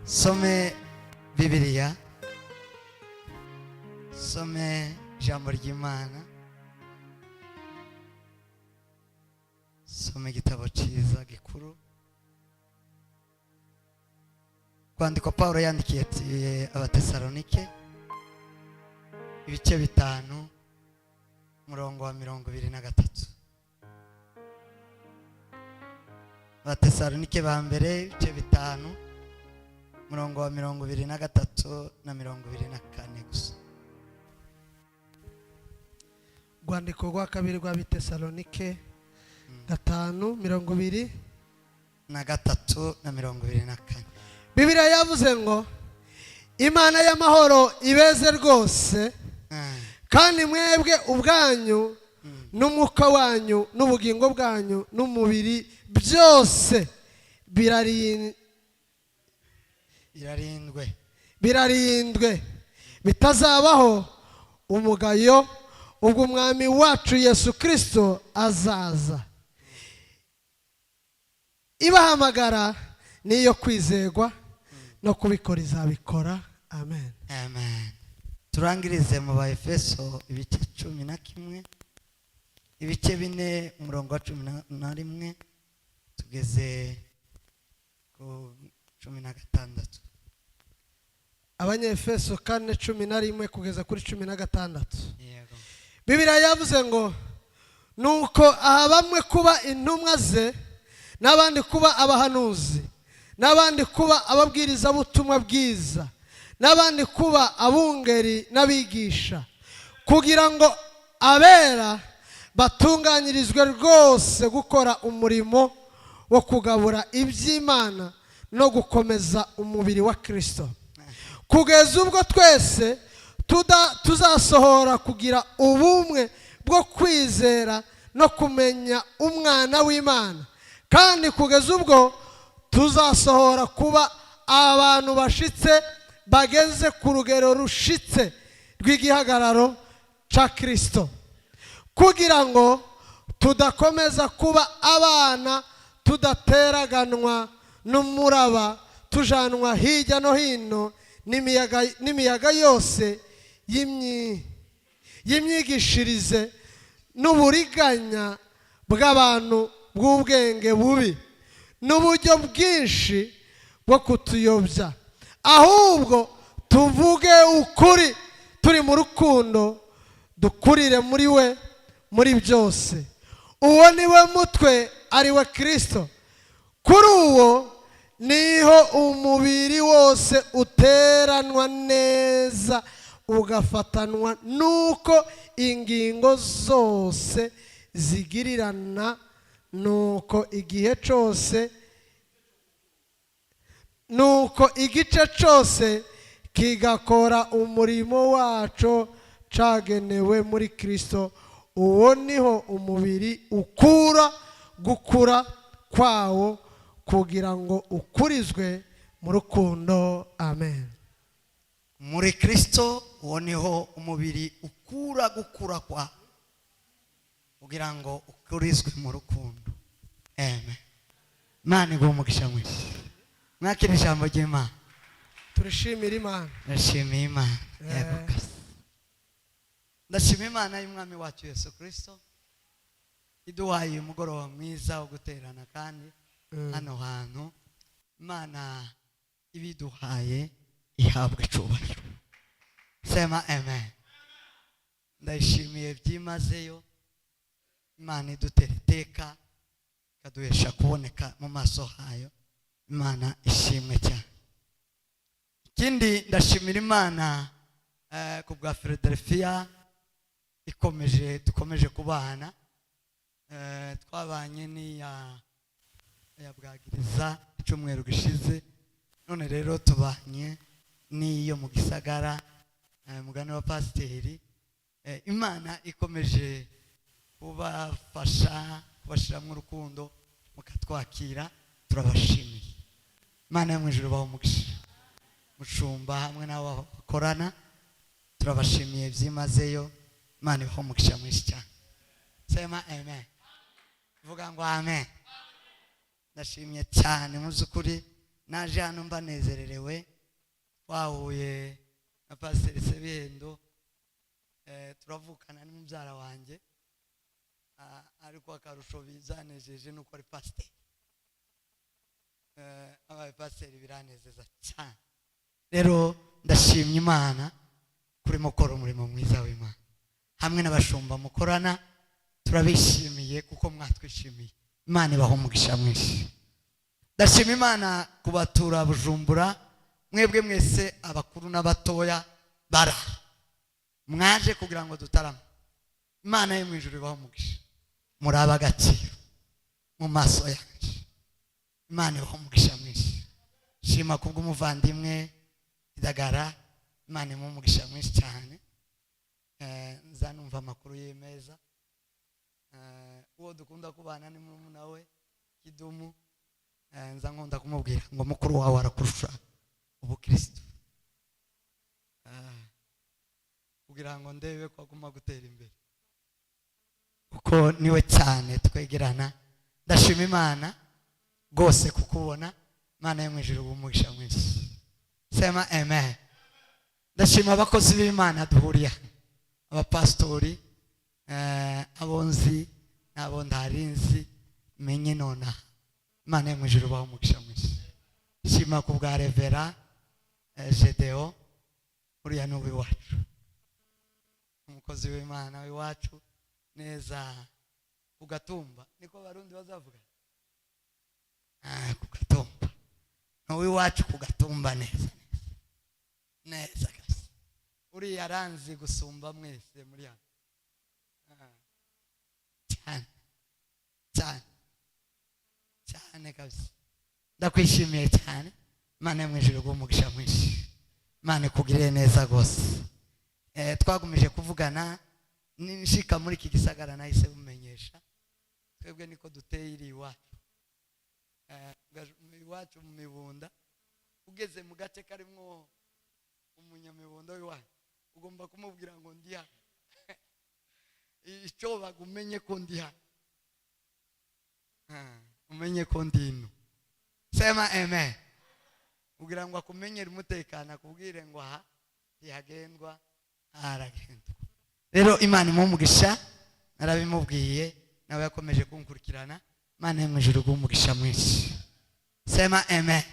Some Bibiliya, some ijambo ry'Imana, some igitabo cyiza gikuru, kwandikwa Pawulo yandikiye Abatesalonike, ibice 5, umurongo wa 23. Abatesalonike ba mbere, ibice 5, umurongo wa 23 na 24 gusa. Rwandiko rwa kabiri rwa Bitesalonike 5 20 na 3 na 24. Bibiliya yavuze ngo Imana y'amahoro ibeze rwose, kandi mwebwe ubwanyu n'umwuka wanyu n'ubugingo bwanyu n'umubiri byose birarindwe, birarindwe, bitazabaho umugayo ubwo Umwami wacu Yesu Kirisito azaza. Ibahamagara niyo kwizegwa, no kubikora izabikora. Amen. Amen. Turangirize mu Baefeso, ibice 11, ibice 4, umurongo wa 11 tugeze ku 16. Abanyefeso 4 11 kugeza kuri 16. Yego. Bibiliya yavuze ngo nuko aha bamwe kuba intumwa ze, n'abandi kuba abahanuzi, n'abandi kuba ababwirizabutumwa bwiza, n'abandi kuba abungeri n'abigisha, kugira ngo abera batunganyirizwe rwose gukora umurimo wo kugabura iby'Imana no gukomeza umubiri wa Kirisito, kugeza ubwo twese tuzasohora kugira ubumwe bwo kwizera no kumenya Umwana w'Imana, kandi kugeza ubwo tuzasohora kuba abantu bashitse, bageze ku rugero rushitse rw'igihagararo cya Kirisito, kugira ngo tudakomeza kuba abana, tudateraganwa n'umuraba, tujanwa hirya no hino n'imiyaga yose y'imyigishirize n'uburiganya bw'abantu bw'ubwenge bubi n'uburyo bwinshi bwo kutuyobya, ahubwo tuvuge ukuri turi mu rukundo, dukurire muri we muri byose. Uwo ni we mutwe, ari we Kirisito. Kuri uwo niho umubiri wose uteranwa neza, ugafatanwa nuko ingingo zose zigirirana, nuko igihe cyose, nuko igice cyose kigakora umurimo waco cagenewe muri Kirisito. Uwo niho umubiri ukura gukura kwawo, kugira ngo ukurizwe mu rukundo. Amen. Muri Kirisito, uwo niho umubiri ukura gukura kwa, kugira ngo ukurizwe mu rukundo. Amen. Imana iguhe umugisha mwinshi. Mwakira ijambo ry'Imana. Turishimira Imana. Ndashimiye Imana. Yego kabisa. Ndashima Imana y'Umwami wacu Yesu Kirisito iduhaye uyu mugoroba mwiza wo guterana, kandi hano hantu Imana ibiduhaye ihabwa icubahiro. Sema amen. Ndayishimiye byimazeyo Imana idutera iteka, ikaduhesha kuboneka mu maso hayo. Imana ishimwe cyane. Ikindi, ndashimira Imana ku bwa Philadelphia ikomeje, dukomeje kubana. Twabanye n'iya ya Bwagiriza icyumweru gishize, none rero tubanye n'iyo mu gisagara, mugani wa pasiteri. Imana ikomeje kubafasha, kubashyiramo urukundo, mukatwakira. Turabashimiye. Imana yo mu ijuru ibahe umugisha, mushumba hamwe n'abo bakorana. Turabashimiye byimazeyo. Imana ibahe umugisha mwinshi cyane. Sema amen. Vuga ngo amen. Ndashimye cyane mu by'ukuri. Naje hano mbanezererewe. Twahuye na Pasiteri Sebihendo, turavukana, ni mubyara wanjye. Ariko akarusho bizanejeje nuko ari pasiteri. Abaye pasiteri biranezeza cyane. Rero ndashimye Imana kurimo gukora umurimo mwiza w'Imana hamwe n'abashumba mukorana. Turabishimiye kuko mwatwishimiye. Imana ibaha umugisha mwinshi. Ndashima Imana kubatura Bujumbura, mwebwe mwese, abakuru n'abatoya bara mwaje kugira ngo dutarame. Imana yo mu ijuru ibaha umugisha. Muri ab'agaciro mu maso yanjye. Imana ibaha umugisha mwinshi. Shima kubw'umuvandimwe Idagara. Imana imuha umugisha mwinshi cyane. Nza numva amakuru ye meza. Uwo dukunda kubana ni murumuna we Kidumu. Nza nkunda kumubwira ngo mukuru wawe arakurusha ubukristo, kugira ngo ndebe ko aguma gutera imbere, kuko niwe cyane twegerana. Ndashima Imana rwose kukubona. Imana yo mu ijuru iguhe umugisha mwinshi. Sema amen. Ndashima abakozi b'Imana duhuriye hano, abapasitori, abo nzi n'abo ntari nzi menye nonaha. Imana yo mu ijuru ibahe umugisha mwinshi. Shima ku bwa Reverend Gedeo. Uriya ni uw'iwacu, umukozi w'Imana w'iwacu neza ku Gatumba, niko Barundi bazavuga. Ku Gatumba, ni uw'iwacu ku Gatumba neza neza neza kabisa. Uriya aranzi gusumba mwese muri hano. Cyane cyane cyane kabisa. Ndakwishimiye cyane. Imana yo mu ijuru iguhe umugisha mwinshi. Imana ikugirire neza rwose. Twagumije kuvugana. Nshika muri iki gisagara nahise bumenyesha. Twebwe niko duteye iri iwacu. Iwacu mu Mibunda, ugeze mu gace karimwo umunyamibunda w'iwacu, ugomba kumubwira ngo ndi hano, icyo bagumenye ko ndi hano. Umenye ko ndi ino. Sema amen. Kugira ngo akumenyere umutekano, akubwire ngo aha ntihagendwa, haragendwa. Rero Imana imuhe umugisha. Narabimubwiye, nawe yakomeje kunkurikirana. Imana yo mu ijuru iguhe umugisha mwinshi. Sema amen.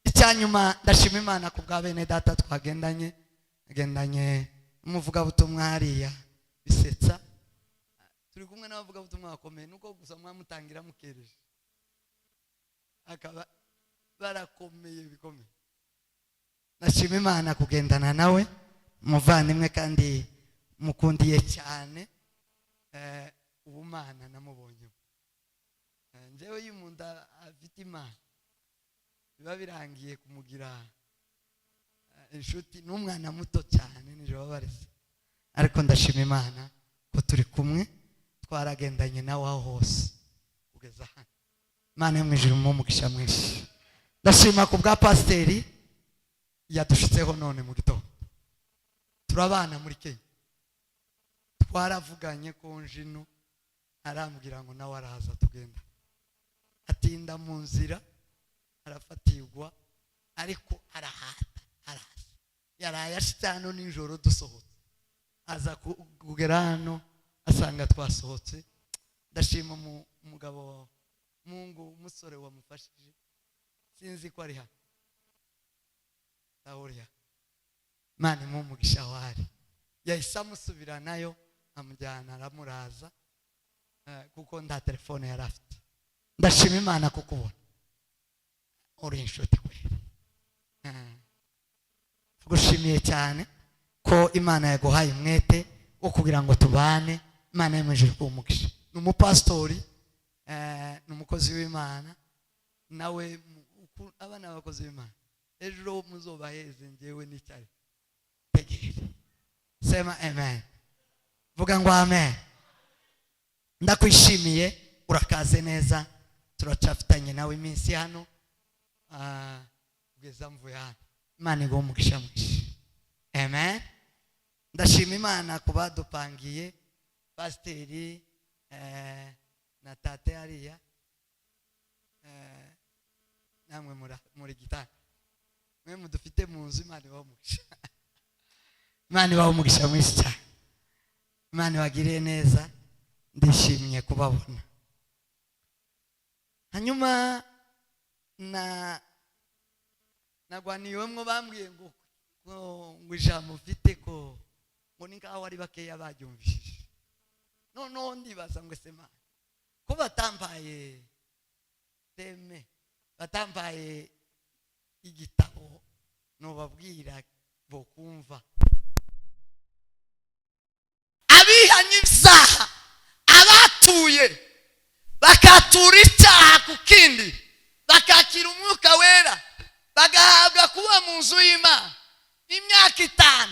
Icyanyuma, ndashima Imana ku bwa bene data twagendanye. Agendanye n'umuvugabutumwa hariya bisetsa. Turi kumwe n'abavugabutumwa bakomeye, nuko gusa mwamutangira mukereje, akaba barakomeye bikomeye. Ndashima Imana kugendana nawe, umuvandimwe kandi mukundiye cyane. Ubumana namubonyemo. Njyewe iyo umuntu afite Imana biba birangiye kumugira inshuti. N'umwana muto cyane nijoro babareze, ariko ndashima Imana ko turi kumwe, twaragendanye nawe aho hose kugeza hano. Imana yo mu ijuru imuhe umugisha mwinshi. Ndashima ku bwa pasiteri yadushitseho none mu gitondo. Turabana muri Kenya, twaravuganye ko njino, arambwira ngo nawe araza tugenda. Atinda mu nzira, arafatirwa, ariko arahata araza. Yaraye ashitse hano nijoro dusohotse, aza kugera hano asanga twasohotse. Ndashima umugabo mungu, umusore wamufashije. Sinzi ko ari hano ahuriya. Imana imuhe umugisha aho ari. Yahise amusubiranayo, amujyana, aramuraza, kuko nta telefone yari afite. Ndashima Imana kukubona, uri inshuti kweri. Ndagushimiye cyane ko Imana yaguhaye umwete wo kugira ngo tubane. Imana yo mu ijuru iguhe umugisha. Ni umupasitori, ni umukozi w'Imana nawe. Abana b'abakozi b'Imana ejo muzobaheze. Njyewe nicare tegere. Sema amen. Vuga ngo amen. Ndakwishimiye, urakaze neza. Turacafitanye nawe iminsi hano, kugeza mvuye hano. Imana iguhe umugisha mwinshi. Amen. Ndashima Imana kuba dupangiye pasiteri na tate hariya. Namwe muri gitari, mwe mudufite mu nzu. Imana ibahe umugisha, Imana ibahe umugisha mwinshi cyane, Imana ibagiriye neza. Ndishimye kubabona. Hanyuma na nagwaniwemwo, bambwiye ngo ijambo mfite ko ngo ni nkaho ari bakeya baryumvishije. Noneho ndibaza ngo: ese Mana, ko batampaye thème, batampaye igitabo nubabwira bokumva? Abihanye ibyaha, abatuye, bakatura icyaha ku kindi, bakakira Umwuka Wera, bagahabwa kuba mu nzu y'Imana imyaka 5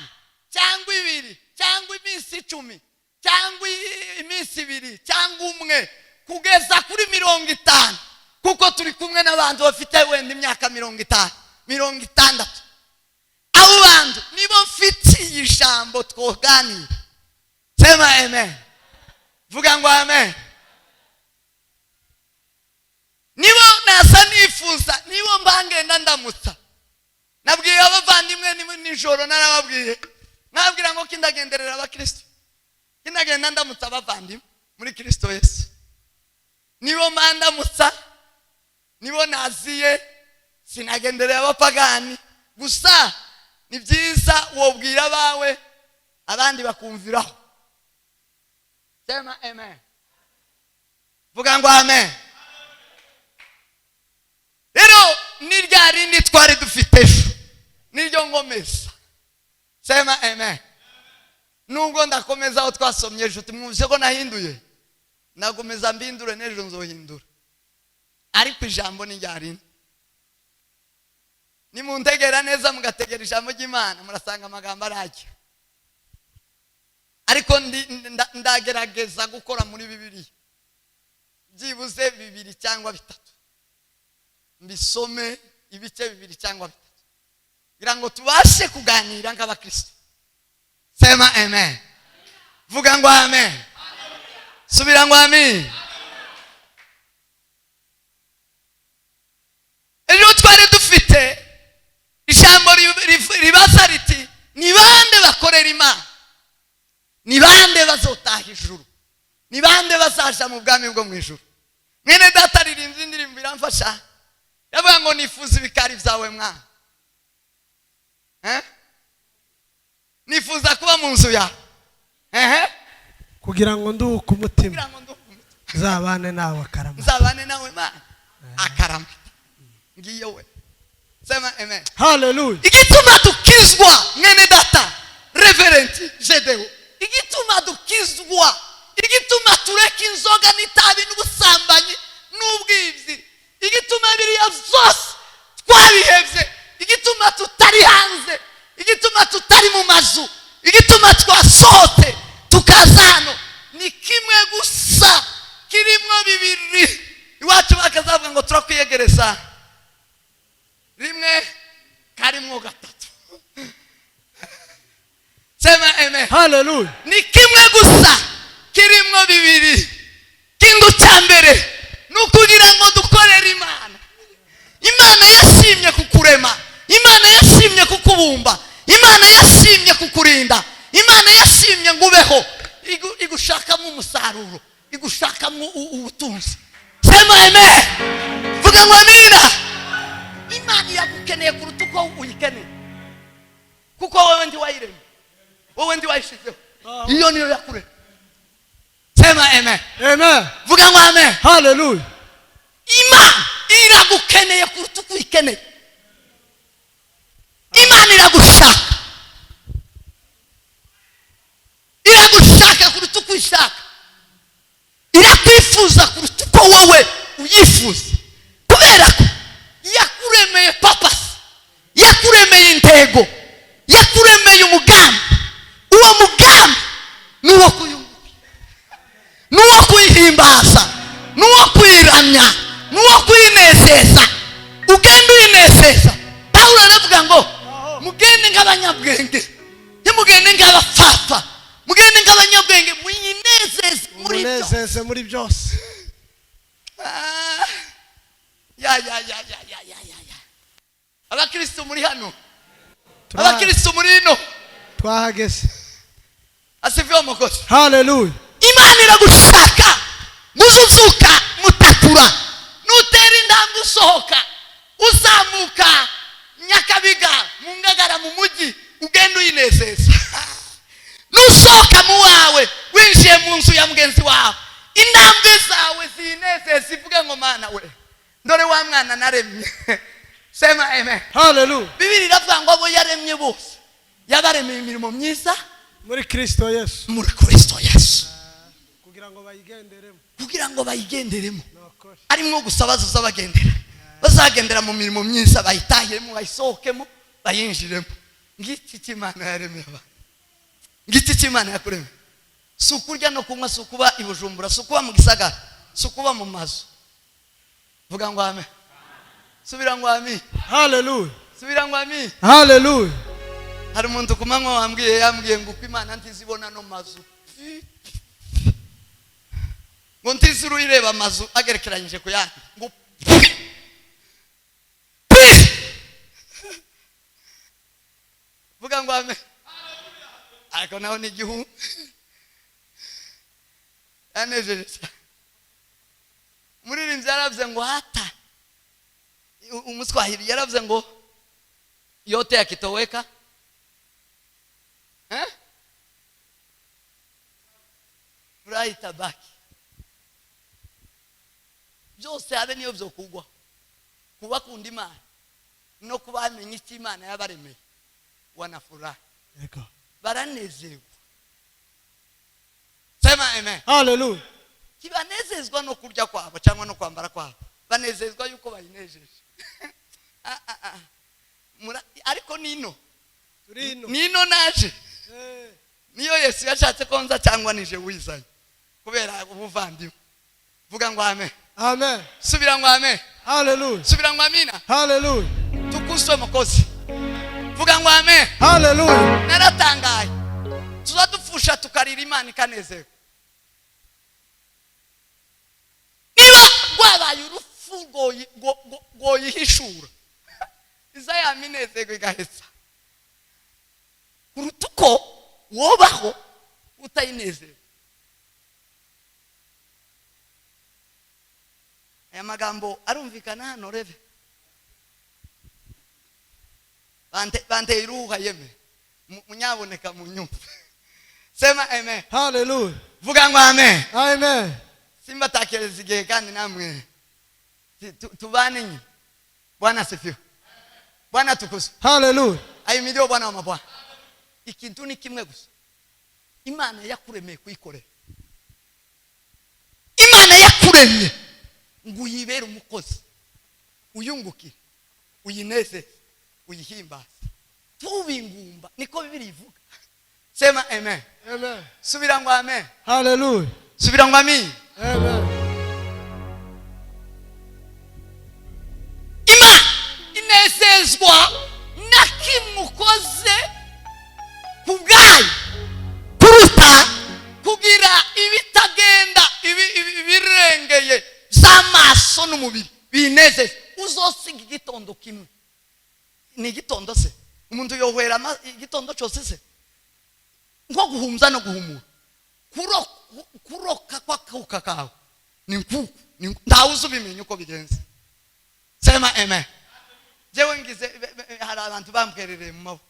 cyangwa 2 cyangwa iminsi 10 cyangwa iminsi 2 cyangwa 1 kugeza kuri 50, kuko turi kumwe n'abantu bafite wenda imyaka 50, 60. Abo bantu nibo mfitiye ijambo twoganira. Sema amen, vuga ngo amen. Nibo nasa nifuza, nibo mbangenda ndamutsa. Nabwiye abavandimwe nijoro, narababwiye, nababwira ngo kindagenderera abakristo, kindagenda ndamutsa abavandimwe muri Kristo Yesu. Nibo mbandamutsa, nibo naziye, sinagendereye abapagani. Gusa ni byiza wobwira abawe, abandi bakumviraho. Sema amen, vuga ngo amen. Rero ni rya rindi twari dufite ejo, niryo nkomeza. Sema amen. Nubwo ndakomeza aho twasomye ejo, tumwumvise ko nahinduye, nakomeza mbindure, n'ejo nzohindura, ariko ijambo ni rya rindi. Nimuntegera neza, mugategera ijambo ry'Imana, murasanga amagambo arajya. Ariko ndagerageza gukora muri Bibiliya byibuze bibiri cyangwa bitatu, mbisome ibice bibiri cyangwa bitatu, kugira ngo tubashe kuganira nk'abakristo. Sema amen, vuga ngo amen, subira ngo amen. Ejo twari dufite ijambo ribaza riti: ni bande bakorera Imana? Ni bande bazotaha ijuru? Ni bande bazaja mu bwami bwo mu ijuru? Mwene data aririmbye indirimbo iramfasha, yavuga ngo: nifuza ibikari byawe mwana. Eh? Nifuza kuba mu nzu yawe. Ehe. Kugira ngo nduhuke umutima. Kugira ngo nduhuke umutima. Nzabane nawe akarama. Nzabane nawe Mana akaramata. Ngiyo we. Sema amen. Haleluya. Igituma dukizwa, mwene data Reverend Jedeo, igituma dukizwa, igituma tureka inzoga n'itabi n'ubusambanyi n'ubwibyi, igituma biriya byose twabihebye, igituma tutari hanze, igituma tutari mu mazu, igituma twasohotse tukaza hano, ni kimwe gusa kirimo bibiri. Iwacu bakazavuga ngo turakwiyegereza rimwe karimwo gatatu. Sema amen. Haleluya. Ni kimwe gusa kirimwo bibiri. Kintu cya mbere ni ukugira ngo dukorere Imana. Imana yashimye kukurema, Imana yashimye kukubumba, Imana yashimye kukurinda, Imana yashimye ngo ubeho. Igushakamo umusaruro, igushakamo ubutunzi. Sema amen, vuga ngo amina. Imana iragukeneye kuruta uko uyikeneye, kuko wowe ndi wayiremye, wowe ndi wayishizeho, iyo niyo yakuremye. Sema amen. Amen. Vuga ngo amen. Haleluya. Imana iragukeneye kuruta uko uyikeneye. Imana iragushaka, iragushaka kuruta uko uyishaka, irakwifuza kuruta uko wowe uyifuza, kubera ko yakuremeye purpose, yakuremeye intego, yakuremeye umugambi. Uwo mugambi ni uwo kuyungukira, ni uwo kuyihimbaza, ni uwo kuyiramya, ni uwo kuyinezeza. Ugenda uyinezeza. Pawulo aravuga ngo mugende nk'abanyabwenge, ntimugende nk'abapfapfa, mugende nk'abanyabwenge, muyinezeze muri byo. Umunezeze muri byose. Ah, Ya ya ya ya ya ya ya ya, abakristo muri hano? Turahari. Abakristo muri ino? Twahageze. Asifiwe Mwokozi. Haleluya. Imana iragushaka muzuzuka mutakura, nutera intambwe usohoka, uzamuka Nyakabiga, mu Ngagara, mu mujyi, ugenda uyinezeza. Nusohoka mu wawe, winjiye mu nzu ya mugenzi wawe, intambwe zawe ziyinezeza, ivuge ngo: "Mana we, ndore wa mwana naremye." Sema amen. Haleluya. Bibiri iravuga ngo abo yaremye bose yabaremeye imirimo myiza muri Kristo Yesu. Muri Kristo Yesu. Kugira ngo bayigenderemo. Kugira ngo bayigenderemo. Nukuri. Arimo gusa bazoza bagendera, bazagendera mu mirimo myiza, bayitahiremo, bayisohokemo, bayinjiremo. Ngiki cy'Imana yaremeye abantu, ngiki cy'Imana yakuremeye. Si ukurya no kunywa, si ukuba i Bujumbura, si ukuba mu gisagara, si ukuba mu mazu. Vuga ngo amen. Subira ngo amen. Haleluya. Subira ngo amen. Haleluya. Hari umuntu ku manywa wambwiye, yambwiye ngo uko Imana ntizibona no mazu, ngo ntizuru ireba amazu agerekeranyije ku yandi, ngo pi pi. Vuga ngo amen. Ariko naho ni igihu yanejeje cyane. Umuririmbyi yaravuze ngo hata umuswahili yaravuze ngo yote yakitoweka, eh? Furaha itabaki. Byose habe niyo byo kugwa, kubakunda Imana no kuba bamenya icyo Imana yabaremeye, wanafurahi. Yego. Baranezerwa. Sema amen. Haleluya. Ntibanezezwa no kurya kwabo cyangwa no kwambara kwabo, banezezwa yuko bayinejeje. Ah, ah, ah. Ariko nino Turi ino. Nino naje. Niyo Yesu yashatse ko nza cyangwa nije wizanye kubera ubuvandimwe. Vuga ngo amen. Amen. Subira ngo amen. Haleluya. Subira ngo amina. Haleluya. Tukuswe Mukozi. Vuga ngo amen. Haleluya. Naratangaye, tuza dupfusha tukarira, Imana ikanezerwa. Niba rwabaye urupfu rwoyihishura, iza yaminezerwa igaheza kuruta uko wobaho utayinezerwa. Aya magambo arumvikana hano? Rebe, banteye iruhuha yeme. Munyaboneka munyumve. Sema amen. Haleluya. Vuga ngo amen. Amen. Simba takereza igihe kandi namwe tubane nyine. Bwana asifiwe. Bwana tukuzwe. Haleluya. Ahimidiwe Bwana wa mabwana. Ikintu ni kimwe gusa: Imana yakuremeye kuyikorera. Imana yakuremye ngo uyibere umukozi, uyungukire, uyinezeze, uyihimbaze, tube ingumba. Niko Bibiri ivuga. Sema amen. Amen. Subira ngo amen. Haleluya. Subira ngo amin. Amen. Imana inezezwa na kimwe ukoze ku bwayo kuruta kugira ibitagenda, ibirengeye by'amaso n'umubiri binezeza. Uzosiga igitondo kimwe, ni igitondo se umuntu yohera igitondo cyose se nko guhumza no guhumura, kuroka kw'akuka kawe ni nkuku ntawe uzi ubimenya uko bigenze. Sema amen. Jewe ngize hari abantu bambwerereye mu maboko,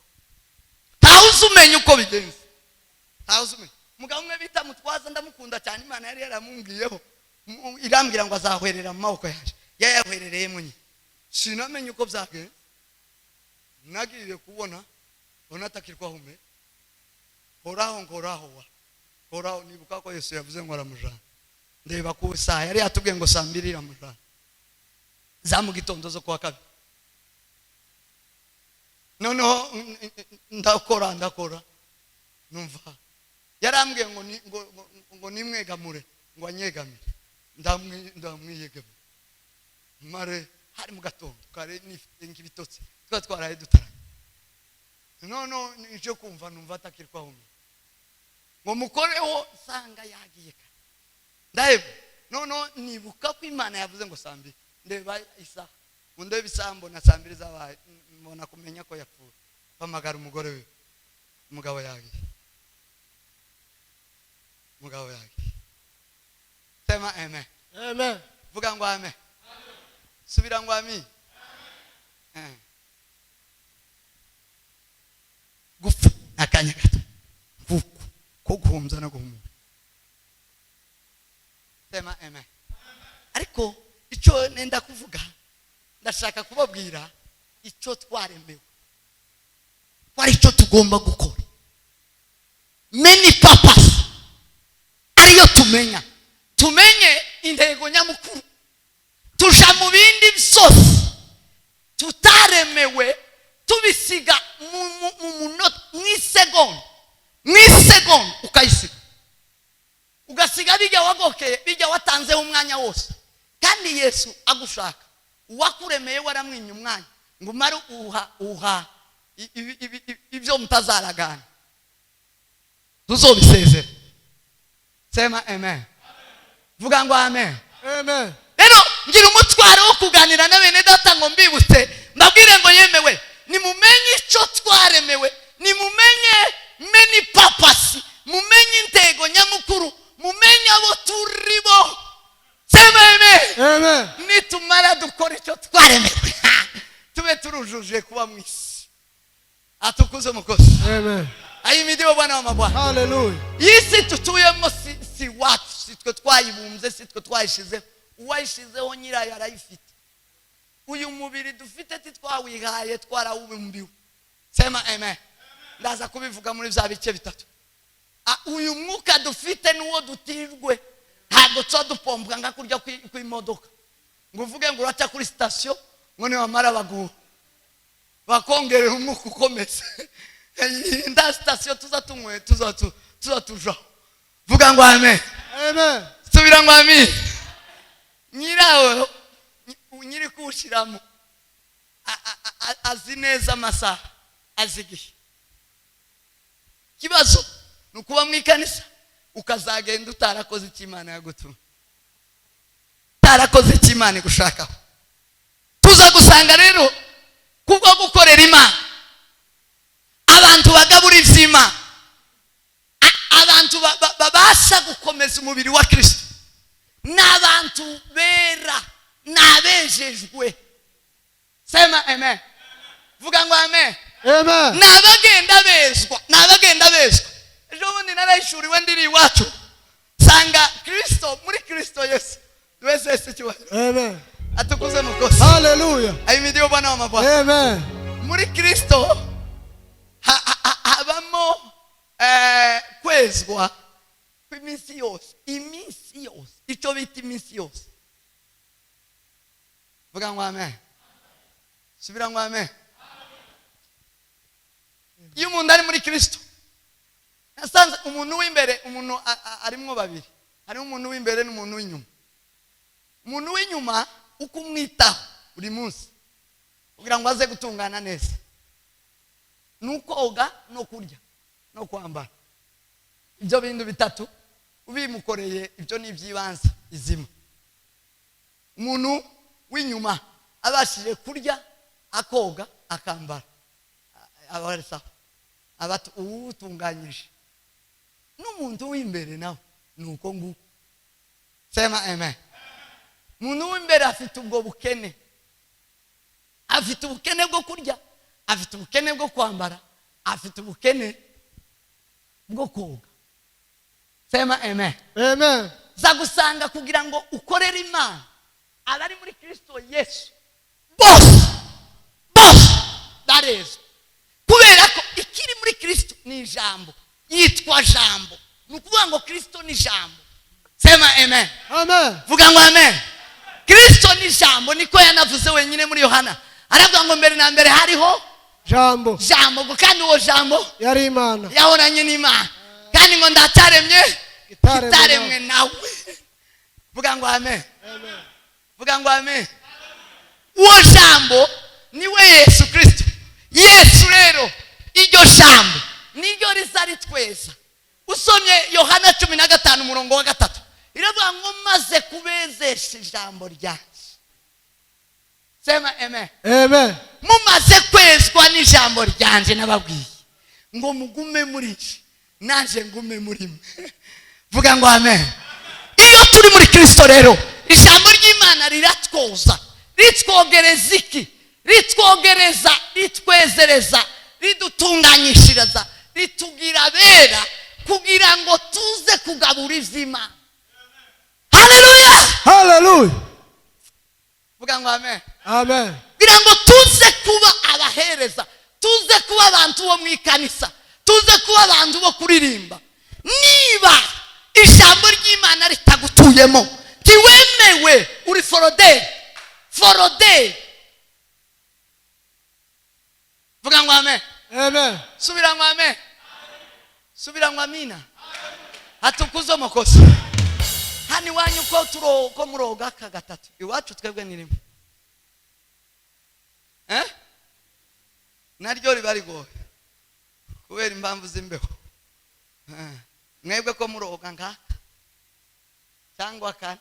ntawe uzi umenya uko bigenze, ntawe uzi umenya. Umugabo umwe bita Mutwaza, ndamukunda cyane. Imana yari yaramumbwiyeho, irambwira ngo azahwerera mu maboko yanjye. Yayahwerereyemo nyine, sinamenye uko byagenze. Nagiye kubona mbona atakirwa ahumeka. Horaho ngoraho wa horaho, nibuka ko Yesu yavuze ngo aramujana. Ndeba ku isaha, yari yatubwiye ngo saa 2 iramujana za mu gitondo zo kuwa kabiri. Noneho ndakora ndakora, numva yarambwiye ngo ngo nimwegamure, ngo anyegamire. Ndamwiyegamira mare hari mu gatondo kare, nifite nk'ibitotsi, twari twaraye dutaranye. Noneho nije kumva numva atakirwa ahumeka, ngo mukoreho nsanga yagiye kare, ndaheba. Noneho nibuka ko Imana yavuze ngo saa 2. Ndeba isaha, ngo ndebe isaha, mbona saa 2 zabaye, mbona kumenya ko yapfuye. Mpamagara umugore we, umugabo yagiye, umugabo yagiye. Sema amen. Amen. Vuga ngo amen. Subira ngo amen. Gupfa akanya gato mvuko ko guhumza no guhumura. Sema amen. Ariko icyo nenda kuvuga, ndashaka kubabwira icyo twaremewe, ko ari cyo tugomba gukora, main purpose ariyo tumenya, tumenye intego nyamukuru. Tuja mu bindi byose tutaremewe, tubisiga mu munota, mu isegonda, mu isegonda ukayisiga, ugasiga bijya wagokeye, bijya watanzeho umwanya wose. Kandi Yesu agushaka, uwakuremeye waramwimye umwanya ngo umare uha uha ibyo mutazaragana, tuzobisezera. Sema amen. Vuga ngo amen. Amen. Rero ngira umutwaro wo kuganira na bene data ngo mbibutse, mbabwire ngo yemewe, nimumenye icyo twaremewe, nimumenye main purpose, mumenye intego nyamukuru, mumenye abo turi bo. Sema amen. Amen. Nitumara dukora icyo twaremewe, tube turujuje kuba mu isi. Atukuze umukozi. Amen. Ahimidiwe Bwana wa mabwana. Hallelujah. Iyi si tutuyemo si wacu, si twe twayibumbye, si twe twayishizeho. Uwayishizeho nyirayo arayifite. Uyu mubiri dufite titwawihaye, twarawubumbiwe. Sema amen. Ndaza kubivuga muri bya bice bitatu. Uyu mwuka dufite n'uwo dutijwe, ntabwo tuba dupompwa nka kurya kw'imodoka, ngo uvuge ngo uraca kuri sitasiyo ngo niwamara baguha bakongerera umwuka ukomeze. Nda sitasiyo tuza tunywe, tuza tujaho. Vuga ngo amen. Amen. Subira ngo amen. Nyirawo, nyiri kuwushyiramo, azi neza amasaha, azi igihe. Ikibazo ni ukuba mu ikanisa ukazagenda utarakoze icyo Imana yagutumye, utarakoze icyo Imana igushakaho. Tuza gusanga rero kubwo gukorera Imana, abantu bagabura iby'Imana, abantu babasha gukomeza umubiri wa Kirisito ni abantu bera, ni abejejwe. Sema amen. Vuga ngo amen. Amen. Ni abagenda bezwa, ni abagenda bezwa. Ejo bundi narayishuriwe ndiri iwacu, nsanga Kirisito, muri Kirisito Yesu wese Yesu icyubahiro. Amen. Atukuze mukozi. Hallelujah. Ahimidiwe Bwana wa mabwana. Amen. Muri Kirisito habamo kwezwa kw'iminsi yose, iminsi yose, icyo bita iminsi yose. Vuga ngo amen. Subira ngo amen. Iyo umuntu ari muri Kirisito, nasanze umuntu w'imbere, umuntu arimwo babiri, harimo umuntu w'imbere n'umuntu w'inyuma. Umuntu w'inyuma uko umwitaho buri munsi kugira ngo aze gutungana neza ni ukoga no kurya no kwambara. Ibyo bintu bitatu ubimukoreye, ibyo ni iby'ibanze izima. Umuntu w'inyuma abashije kurya, akoga, akambara, aba ari sawa, aba uwutunganyije. N'umuntu w'imbere nawe ni uko nguko. Sema amen. Umuntu w'imbere afite ubwo bukene, afite ubukene bwo kurya, afite ubukene bwo kwambara, afite ubukene bwo koga. Sema amen. Amen. Za gusanga kugira ngo ukorere Imana, abari muri Kristo Yesu bose bose barezwa, kubera ko ikiri muri Kristo ni ijambo, yitwa Jambo. Ni ukuvuga ngo Kristo ni ijambo. Sema amen. Amen. Vuga ngo amen. Kristo ni ijambo, niko yanavuze wenyine muri Yohana, aravuga ngo mbere na mbere hariho Jambo. Jambo, ngo kandi uwo Jambo yari Imana, yahoranye n'Imana, kandi ngo ndacyaremye Kitaremwe. Kitaremwe nawe. Vuga ngo amen. Amen. Vuga ngo amen. Uwo Jambo niwe Yesu Kristo. Yesu rero, iryo jambo niryo riza ritweza. Usomye Yohana 15 umurongo wa 3, iravuga ngo maze kubezesha ijambo ryanjye. Sema amen. Amen. Mumaze kwezwa n'ijambo ryanje nababwiye ngo mugume muri nje, naje ngume muri mwe. Vuga ngo amen. Iyo turi muri Kristo rero, ijambo ry'Imana riratwoza, ritwogereza iki? Ritwogereza, ritwezereza, ridutunganyishiriza, ritugira abera kugira ngo tuze kugabura ivy'Imana. Haleluya. Hallelujah. Vuga ngo amen. Amen. Kugira ngo tuze kuba abahereza, tuze kuba abantu bo mu ikanisa, tuze kuba abantu bo kuririmba. Niba ijambo ry'Imana ritagutuyemo, ntiwemewe, uri foroderi, foroderi. Vuga ngo amen. Amen. Subira ngo amen. Subira ngo amina. Hatukuze amakosa. Hano iwanyu ko turo ko muroga aka gatatu, iwacu twebwe ni rimwe. Eh? Naryo riba rigoye kubera impamvu z'imbeho. Mwebwe ko muroga nkaka cyangwa kane.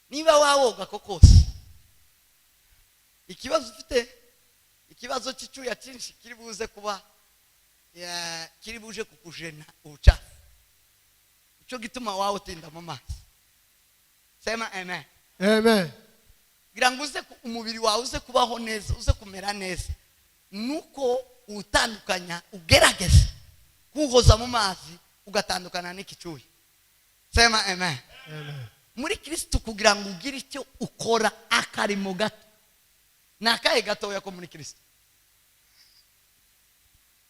Niba wawoga ko kose, ikibazo ufite, ikibazo cy'icyuya cyinshi kiri buze kuba ya, kiri buje kukujena ubucafu. Icyo gituma wawe utinda mu mazi. Sema amen. Amen. Kugira ngo uze umubiri wawe uze kubaho neza, uze kumera neza, nuko utandukanya, ugerageza kuhoza mu mazi ugatandukana n'ikicuya. Sema amen. Amen. Muri Kristo kugira ngo ugire icyo ukora akarimo gato, ni akahe gatoya ko muri Kristo?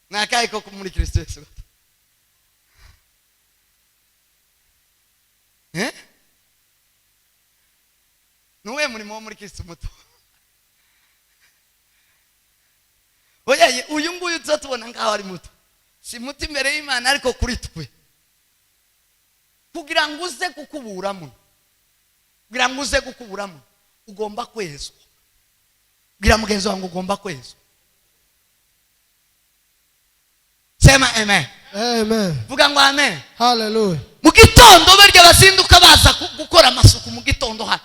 Ni akahe ko muri Kristo Yesu gato? Eh? Ni uwuhe murimo wo muri Kristo muto? Oya, uyu nguyu tuza tubona nkaho ari muto, si muto imbere y'Imana, ariko kuri twe, kugira ngo uze kukuburamo, kugira ngo uze kukuburamo, ugomba kwezwa. Bwira mugenzi wawe ngo ugomba kwezwa. Sema amen. Amen. Vuga ngo amen. Hallelujah. Mu gitondo barya bazinduka baza gukora amasuku mu gitondo hano,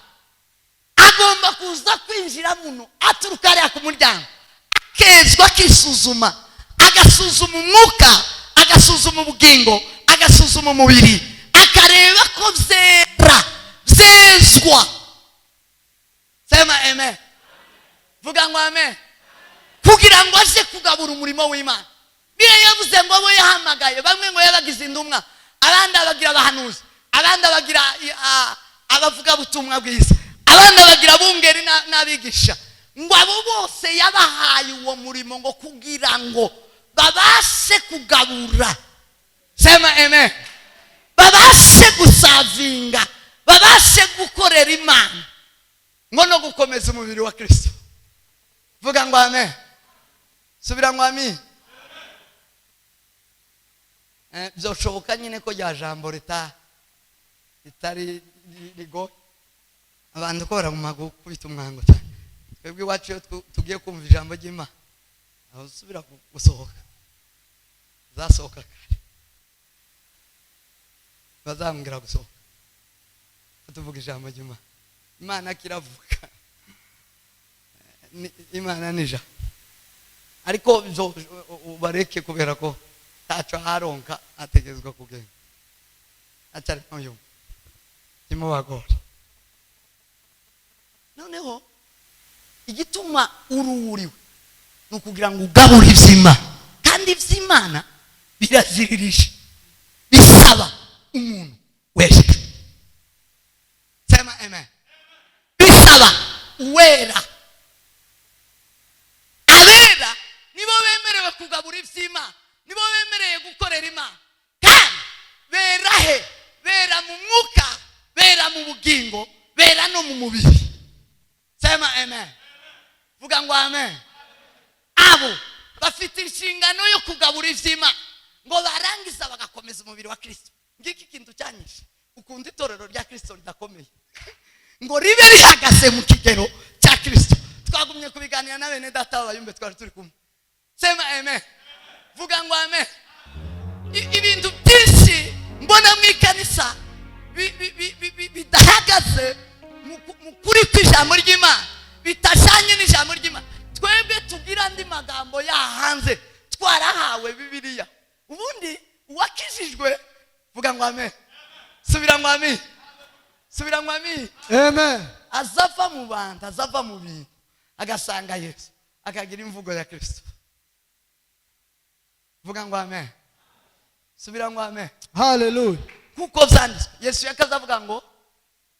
agomba kuza kwinjira muno aturuka hariya ku muryango, akezwa, akisuzuma, agasuzuma umwuka, agasuzuma ubugingo, agasuzuma umubiri, akareba ko byera, byezwa. Sema amen. Vuga ngo amen. Kugira ngo aze kugabura umurimo w'Imana. Bibiliya yavuze ngo abo yahamagaye, bamwe ngo yabagize intumwa, abandi abagira abahanuzi, abandi abagira abavugabutumwa bwiza, abandi abagira abungeri n'abigisha. Ngo abo bose yabahaye uwo murimo ngo kugira ngo babashe kugabura. Sema amen. Babashe gusavinga, babashe gukorera Imana, ngo no gukomeza umubiri wa Kristo. Vuga ngo amen. Subira ngo amen. Byoshoboka nyine ko rya jambo ritari rigoye. Abantu ko baraguma gukubita umwango cyane. Twebwe iwacu iyo tugiye kumva ijambo ry'Imana, aho usubira gusohoka, uzasohoka kare, bazambwira gusohoka. Tuvuga ijambo ry'Imana, Imana kiravuga. Imana ni ijambo. Ariko ubareke kubera ko ntaco aronka, ategerezwa kugenda. Acari n'uyu. Timubagore. Noneho igituma uruwuriwe ni ukugira ngo ugabure ivy'Imana, kandi ivy'Imana biraziririsha, bisaba umuntu wejejwe. Sema amen. Bisaba uwera. Abera nibo bemerewe kugabura ivy'Imana, nibo bemerewe gukorera Imana. Kandi bera he? Bera mu mwuka, bera mu bugingo, bera no mu mubiri. Sema amen. Vuga ngo amen. Abo bafite inshingano yo kugabura ivy'Imana ngo barangiza bagakomeza umubiri wa Kristo. Ngiki kintu cyanyishe ukunda itorero rya Kristo ridakomeye, ngo ribe rihagaze mu kigero cya Kristo. Twagumye kubiganira na bene data b'abayumbe twari turi kumwe. Sema amen. Vuga ngo amen. Ibintu byinshi mbona mu ikanisa bidahagaze mu kuri kw'ijambo ry'Imana, bitajanye n'ijambo ry'Imana. Twebwe tugira andi magambo yahanze, twarahawe Bibiliya. Ubundi uwakijijwe, vuga ngo amen, subira ngo amen, subira ngo amen. Amen. Azava mu bantu, azava mu bintu, agasanga Yesu, akagira imvugo ya Kristo. Vuga ngo amen, subira ngo amen. Hallelujah. Kuko vyanditswe, Yesu yakaza avuga ngo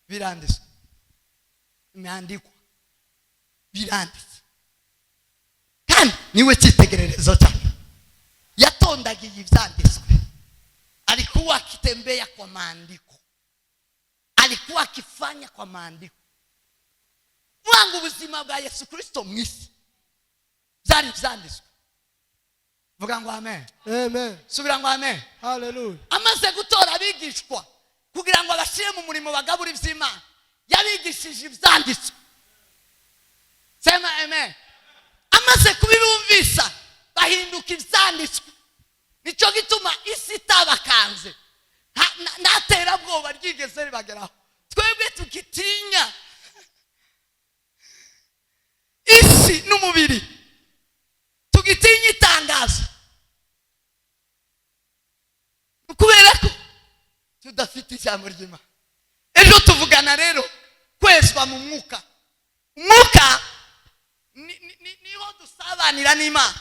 biranditswe, imeandikwa, biranditse. Kandi niwe cyitegererezo cyacu, yatondagiye ibyanditswe. Alikuwa akitembea kwa maandiko, alikuwa akifanya kwa maandiko. Wanga ubuzima bwa Yesu Kristo mu isi byari ibyanditswe. Vuga ngo amen. Amen. Subira ngo amen. Hallelujah. Amaze gutora abigishwa kugira ngo abashyire mu murimo bagabure iby'Imana, yabigishije ibyanditswe. Sema amen. Amaze kubibumvisa, bahinduka ibyanditswe. Nicyo gituma isi itabakanze. Nta terabwoba ryigeze ribageraho. Twebwe tukitinya isi n'umubiri, tugitinya itangazo kubera ko tudafite ijambo ry'Imana. Ejo tuvugana rero kwezwa mu mwuka. Umwuka niho dusabanira n'Imana.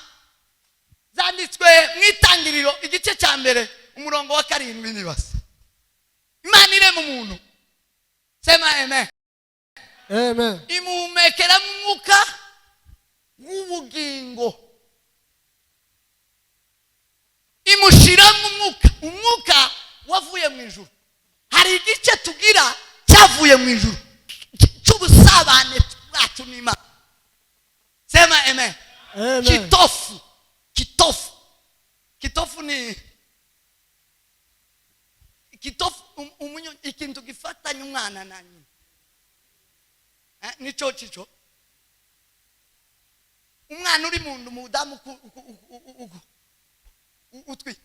Zanditswe mu Itangiriro igice cya 1, umurongo wa 7. Nibase Imana irema umuntu, sema amen. Amen. Imuhumekeramo umwuka w'ubugingo, imushiramo umwuka. Umwuka wavuye mu ijuru. Hari igice tugira cyavuye mu ijuru cy'ubusabane bwacu n'Imana. Sema amen. Amen. Kitofu, kitofu, kitofu ni kitofu, ikintu gifatanya umwana na nyina. Nico cico umwana uri mu nda, umudamu utwite,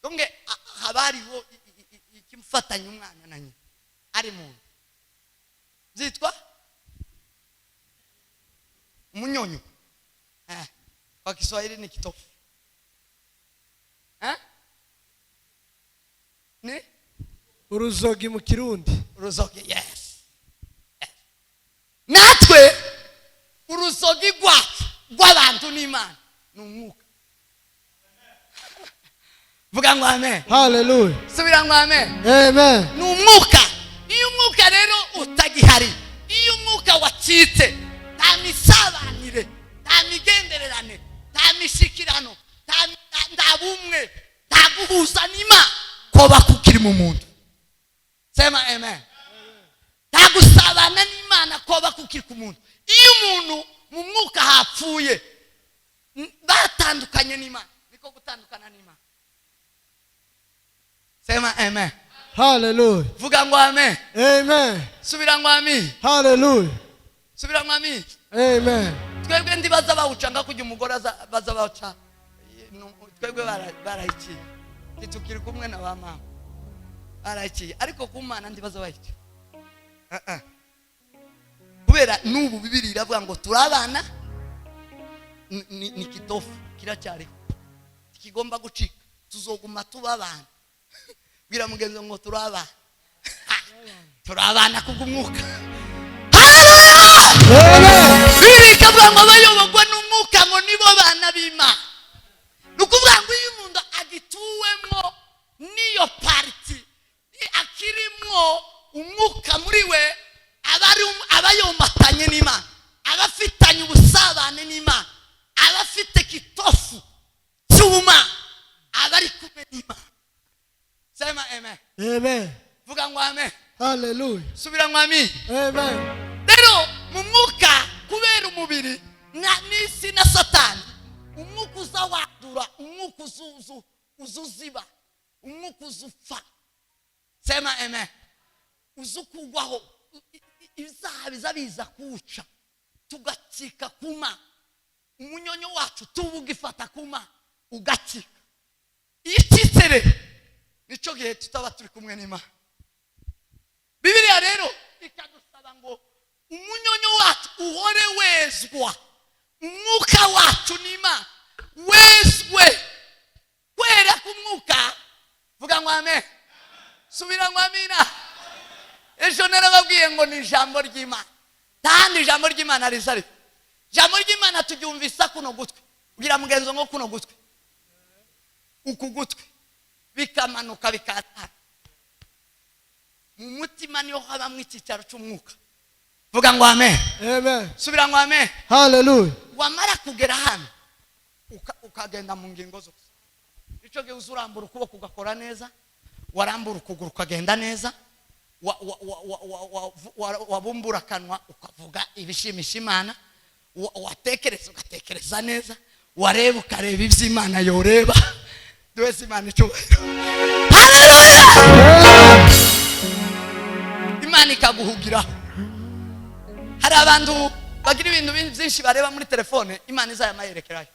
donge haba hariho ikimufatanya umwana na nyina ari mu nda, byitwa umunyonyo. Kwa Kiswahili ni kitofu. Ni Uruzogi mu Kirundi. Uruzogi, yes. Natwe uruzogi rwacu rw'abantu n'Imana ni umwuka. Vuga ngo amen. Hallelujah. Subira ngo amen. Amen. Ni umwuka. Iyo umwuka rero utagihari, iyo umwuka wacitse, nta misabanire, nta migendererane, nta mishikirano, nta bumwe, nta guhuza n'Imana koba kukiri mu muntu. Sema amen. Nta gusabana n'Imana koba kukiri ku muntu. Iyo umuntu mu mwuka hapfuye, batandukanye n'Imana, niko gutandukana n'Imana. Sema amen. Hallelujah. Vuga ngo amen. Amen. Subira ngo amen. Hallelujah. Subira ngo amen. Amen. Twebwe ndibaza bawucanga kujya umugore baza bawuca. Twebwe barayiciye, ntitukiri kumwe na ba mama, barayiciye. Ariko ku Mana ndibaza bayica. Ah, ah. Kubera n'ubu Bibiri iravuga ngo turi abana, ni kitofu kiracyariho, kigomba gucika, tuzoguma tuba abana. Bwira mugenzi ngo turi abana, turi abana kubw'umwuka. Amen. Bibiri ikavuga ngo abayoborwa n'umwuka ngo nibo bana b'Imana. Ni ukuvuga ngo iyo umuntu agituwemo n'iyo partie, akirimwo umwuka muri we, aba yomatanye n'Imana, aba afitanye ubusabane n'Imana, aba afite kitofu cy'ubumana, aba ari kumwe n'Imana. Sema amen. Amen. Vuga ngo amen. Hallelujah. Subira ngo amen. Amen. Rero mu mwuka, kubera umubiri n'isi na Satani, umwuka uza wandura, umwuka uzuzu uzuziba, umwuka uzupfa. Sema amen. Uza ukugwaho, ibyaha biza biza kuwuca, tugacika kuma umunyonyo wacu, tuba ugifata kuma ugacika. Iyo icitse rero, nicyo gihe tutaba turi kumwe n'Imana. Bibiliya rero ikadusaba ngo umunyonyo wacu uhore wezwa, umwuka wacu n'Imana wezwe. Kwera k'umwuka, vuga ngo amen, subira ngo amina. Ejo narababwiye ngo ni ijambo ry'Imana, kandi ijambo ry'Imana riza rite? Ijambo ry'Imana turyumvisa kuno gutwi, ubwira mugenzi ngo kuno gutwi, uku gutwi, bikamanuka bikatana mu mutima, niho habamo icyicaro cy'umwuka. Vuga ngo amen. Amen. Subira ngo amen. Hallelujah. Wamara kugera hano ukagenda mu ngingo zose. Icyo gihe uza urambura ukuboko ugakora neza, warambura ukuguru ukagenda neza, wabumbura akanwa ukavuga ibishimisha Imana, watekereza ugatekereza neza, wareba ukareba iby'Imana yoreba. Duheze Imana icyubahiro. Haleluya! Imana ikaguhugiraho. Hari abantu bagira ibintu byinshi bareba muri telefone, Imana izayamayerekerayo.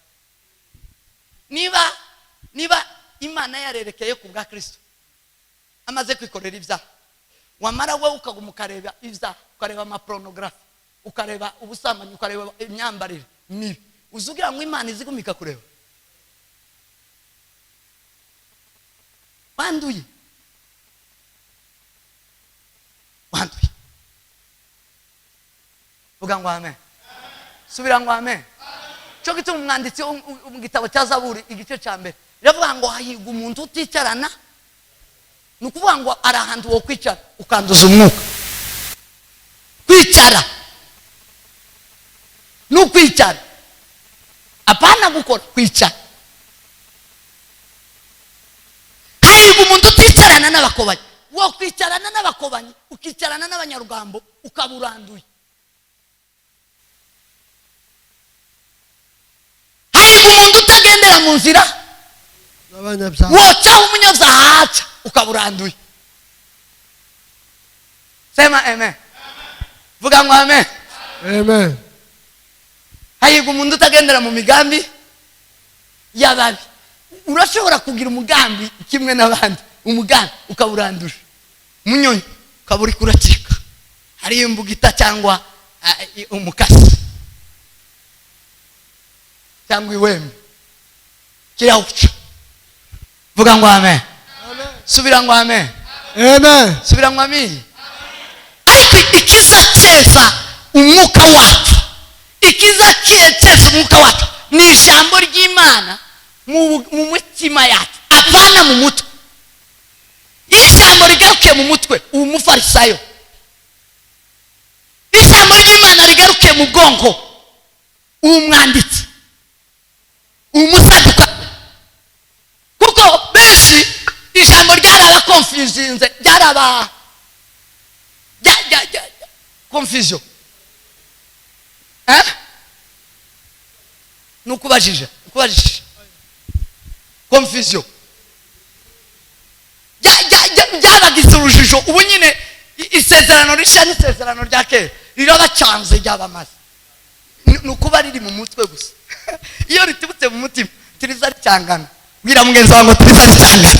Niba Imana yarerekeye ku bwa Kristo amaze kwikorera ibyaha, wamara wowe ukaguma ukareba ibyaha, ukareba amapornography, ukareba ubusambanyi, ukareba imyambarire mibi, uzugira ngo Imana izigumika kureba? Wanduye, wanduye. Vuga ngo amen, subira ngo amen. Cyo gituma umwanditsi wo mu gitabo cya Zaburi igice cya mbere iravuga ngo hahirwa umuntu uticarana. Ni ukuvuga ngo ari ahantu wo kwicara ukanduza umwuka. Kwicara ni ukwicara, apana gukora, kwicara. Hahirwa umuntu uticarana n'abakobanyi. Wo kwicarana n'abakobanyi, ukicarana n'abanyarugambo, ukaba uranduye. Hahirwa umuntu utagendera mu nzira z'abanyabyaha, wocaho umunyabyaha aca, ukaba uranduye. Sema amen, vuga ngo amen. Amen. Hahirwa umuntu utagendera mu migambi y'ababi. Urashobora kugira umugambi kimwe n'abandi, umugambi ukaba uranduje, umunyonyo ukaba uri kuracika, hariyo imbugita cyangwa umukasi cyangwa iwembe kirawuca. Vuga ngo amen, subira ngo amen. Amen. Subira ngo amen. Ariko ikizaceza umwuka wacu, ikizaceza umwuka wacu ni ijambo ry'Imana mu mutima yacu, apana mu mutwe. Ijambo rigarukiye mu mutwe ubu mufarisayo, ijambo ry'Imana rigarukiye mu bwonko ubu mwanditsi, ubu musaduka. Kuko benshi ijambo ryarabakonfuzinze, ryaraba confusion. Nukubajije, nukubajije confusion byabagize urujijo. Ubu nyine isezerano rishya n'isezerano rya kera rirabacanze, ryabamaze. Ni ukuba riri mu mutwe gusa. Iyo ritibutse mu mutima tiriza ricyangana. Bwira mugenzi wawe ngo tiriza ricyangana.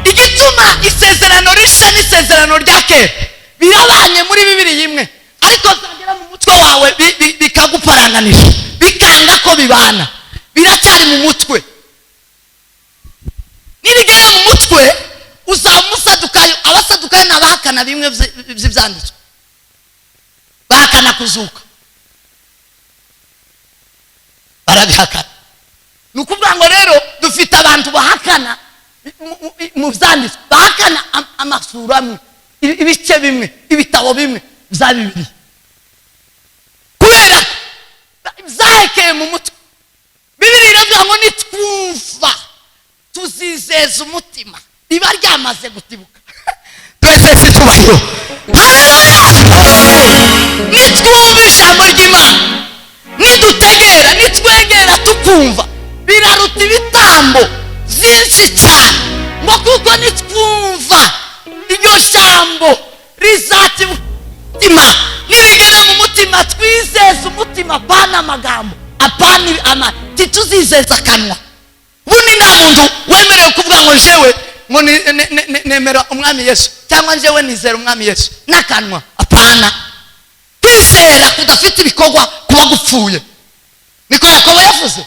Igituma isezerano rishya n'isezerano rya kera birabanye muri bibiri imwe, ariko zagera mu mutwe wawe bikaguparanganisha, bikanga ko bibana, biracyari mu mutwe. Nibigera mu mutwe uzaba umusadukayo. Abasadukayo ni abahakana bimwe by'ibyanditswe, bahakana kuzuka, barabihakana. Ni ukuvuga ngo rero dufite abantu bahakana mu byanditswe, bahakana amasura amwe, ibice bimwe, ibitabo bimwe bya Bibiliya, kubera byahekeye mu mutwe. Bibiliya iravuga ngo nitwumva tuzizeza umutima, riba ryamaze gutibuka. Twese icyubahiro. Nitwumva ijambo ry'Imana, nidutegera, nitwegera tukumva, biraruta ibitambo byinshi cyane. Ngo kuko nitwumva iryo jambo rizatibuka umutima, nirigera mu mutima twizeza umutima, apana amagambo, apana tituzizeza akanwa. Ubundi nta muntu wemerewe kuvuga ngo jewe Ngo nemera umwami Yesu, cyangwa njyewe nizera umwami Yesu n'akanwa. Apana, kwizera kudafite ibikorwa kuba gupfuye, niko Yakobo yavuze.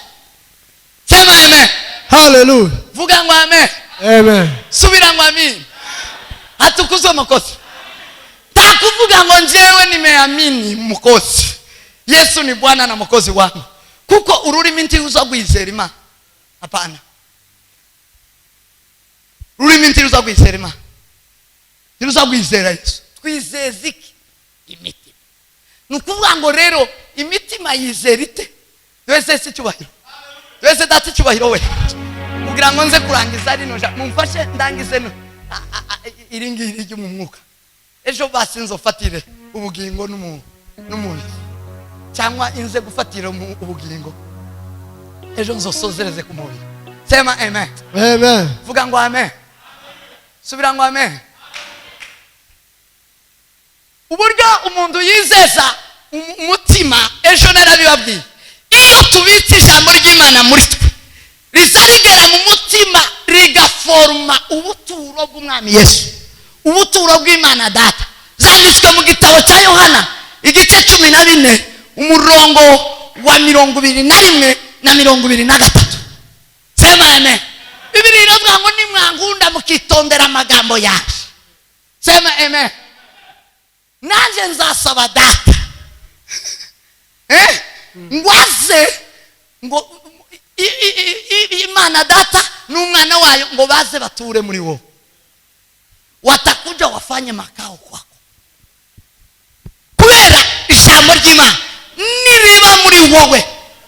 Sema amen. Hallelujah. Vuga ngo amen. Amen. Subira ngo amin. Hatukuzwe makosa. Takuvuga ngo njyewe nimeamini mukozi Yesu ni Bwana na Mwokozi wangu, kuko ururimi ntiruza kwizera Imana. Hapana, ururimi ntiruza kwizera Imana, ntiruza kwizera Yesu. Twizeza iki? Imitima. Ni ukuvuga ngo rero imitima yizera ite? Twese si icyubahiro, twese data icyubahiro we. Kugira ngo nze kurangiza rino jambo, mumfashe ndangize no iri ngiri ryo mu mwuka. Ejo basi nzofatire ubugingo n'umubiri, cyangwa inze gufatira ubugingo, ejo nzosozereze ku mubiri. Sema amen. Amen. Vuga ngo amen. Subira ngo amen. Uburyo umuntu yizeza umutima, ejo narabibabwiye, iyo tubitse ijambo ry'Imana muri twe, riza rigera mu mutima, rigaforoma ubuturo bw'umwami Yesu, ubuturo bw'Imana Data. Zanditswe mu gitabo cya Yohana igice 14, umurongo wa 21 na 23. Sema amen. Bibiliya iravuga ngo nimwankunda mukitondera amagambo yanjye. Sema amen. Nanjye nzasaba Data, ngo aze, ngo Imana Data n'umwana wayo ngo baze bature muri wowe, watakuja wafanye makao kwako. Kubera ijambo ry'Imana niriba muri wowe,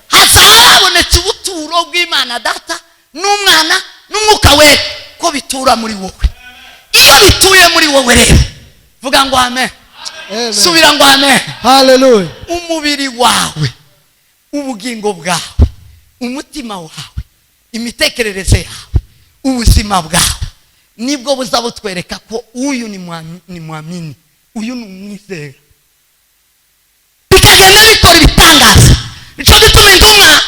hazaba habonetse ubuturo bw'Imana Data n'umwana n'umwuka wera, ko bitura muri wowe. Iyo bituye muri wowe rero, vuga ngo amen. Amen. Subira ngo amen. Hallelujah. Umubiri wawe, ubugingo bwawe, umutima wawe, imitekerereze yawe, ubuzima bwawe, nibwo buza butwereka ko uyu ni mwamini, uyu ni umwizera. Bikagenda bikora ibitangaza. Nicyo gituma intumwa,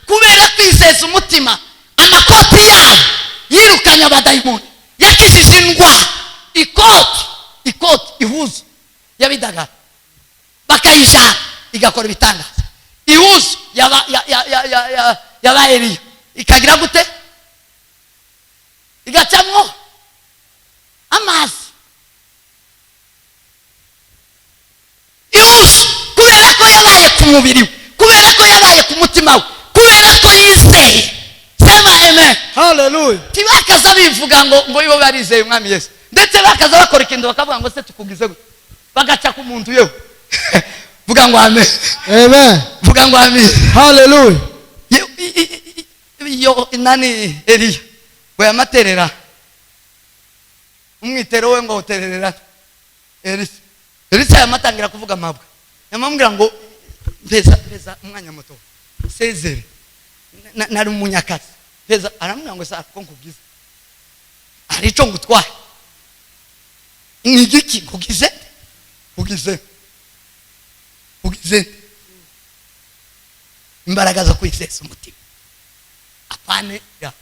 kubera kwizeza umutima, amakoti yabo yirukanye abadayimoni, yakijije indwara. Ikoti ihuzu y'abidagara bakayijana igakora ibitangaza. Ihuzu yaba Eliya ikagira gute? Igacamwo amazi. Ihuzu, kubera ko yabaye ku mubiri we, kubera ko yabaye ku mutima we, kubera ko yizeye. Sema amen. Hallelujah. Tibakaza bivuga ngo ibo barizeye umwami Yesu, ndetse bakaza bakora ikintu bakavuga ngo se tukugize gute, bagaca ku muntu yewe. Vuga ngo amen. Amen. Vuga ngo amen. Hallelujah. Yo nani Eliya ngo yamaterera umwitero we ngo utererera Elisa. Elisa yamatangira kuvuga amabwa, yamambwira ngo mpeza umwanya muto sezere, nari umunyakazi mpeza. Aramubwira ngo sa ko nkugize, hari ico ngutwaye, ni igiki nkugize? Ugize, ugize imbaraga zo kwizeza umutima. Apane ya.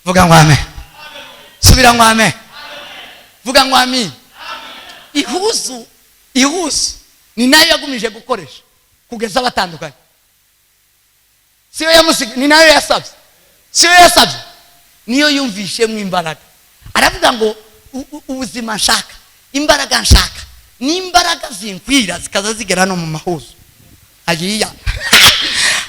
Vuga ngo amen. Subira ngo amen. Vuga ngo amen. Ihuzu ni nayo yagumije gukoresha kugeza batandukanye. Siyo yamusige, ni nayo yasabye. Siyo yasabye, niyo yumvishemo imbaraga. Aravuga ngo ubuzima nshaka, imbaraga nshaka, ni imbaraga zinkwira zikaza zigera no mu mahuzu. Ayiya.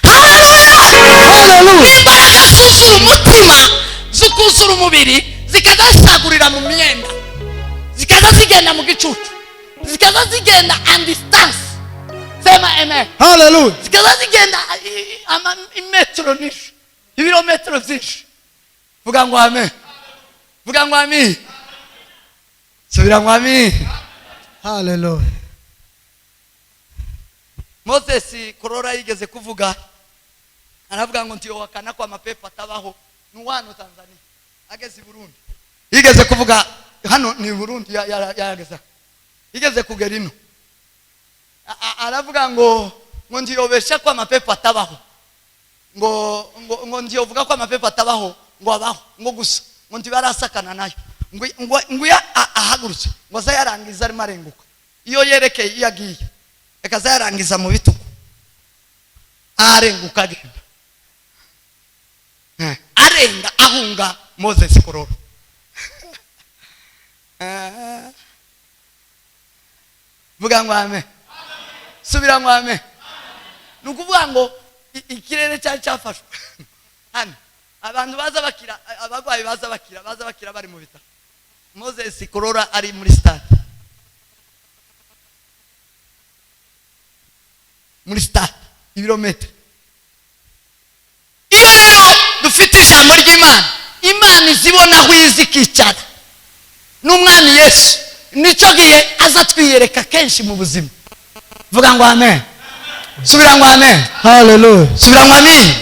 Hallelujah. Imbaraga zuzura umutima, zikuzura umubiri, zikaza zisagurira mu myenda, zikaza zigenda mu gicucu, zikaza zigenda and distance. Sema amen. Hallelujah. Zikaza zigenda imetero nyinshi, ibirometero byinshi. Vuga ngo amen. Vuga ngo amen. Subira ngo amen. Hallelujah. Moses Korora yigeze kuvuga, aravuga ngo ntiyohakana ko amapepo atabaho. Ni wano Tanzania, ageze i Burundi. Yigeze kuvuga hano ni Burundi yarageza. Yigeze kugera ino. Aravuga ngo ntiyobesha ko amapepo atabaho. Ngo ndiyovuga ko amapepo atabaho, ngo abaho, ngo gusa ngo ntibarasakana nayo, ngo iyo ahagurutse ngo aza yarangiza arimo arenguka, iyo yerekeye iyo agiye akaza yarangiza mu bitugu arenguka agenda arenga ahunga Moses Kororo. Vuga ngo amen. Subira ngo amen. Ni ukuvuga ngo ikirere cyari cyafashwe hano, abantu baza bakira, abarwayi baza bakira, baza bakira bari mu bitaro. Moses Korora ari muri stade, muri stade ibirometero. Iyo rero dufite ijambo ry'Imana, Imana izibona aho izi ikicara n'umwami Yesu, nicyo gihe aza twiyereka kenshi mu buzima. Vuga ngo amen. Subira ngo amen. Hallelujah. Subira ngo amen.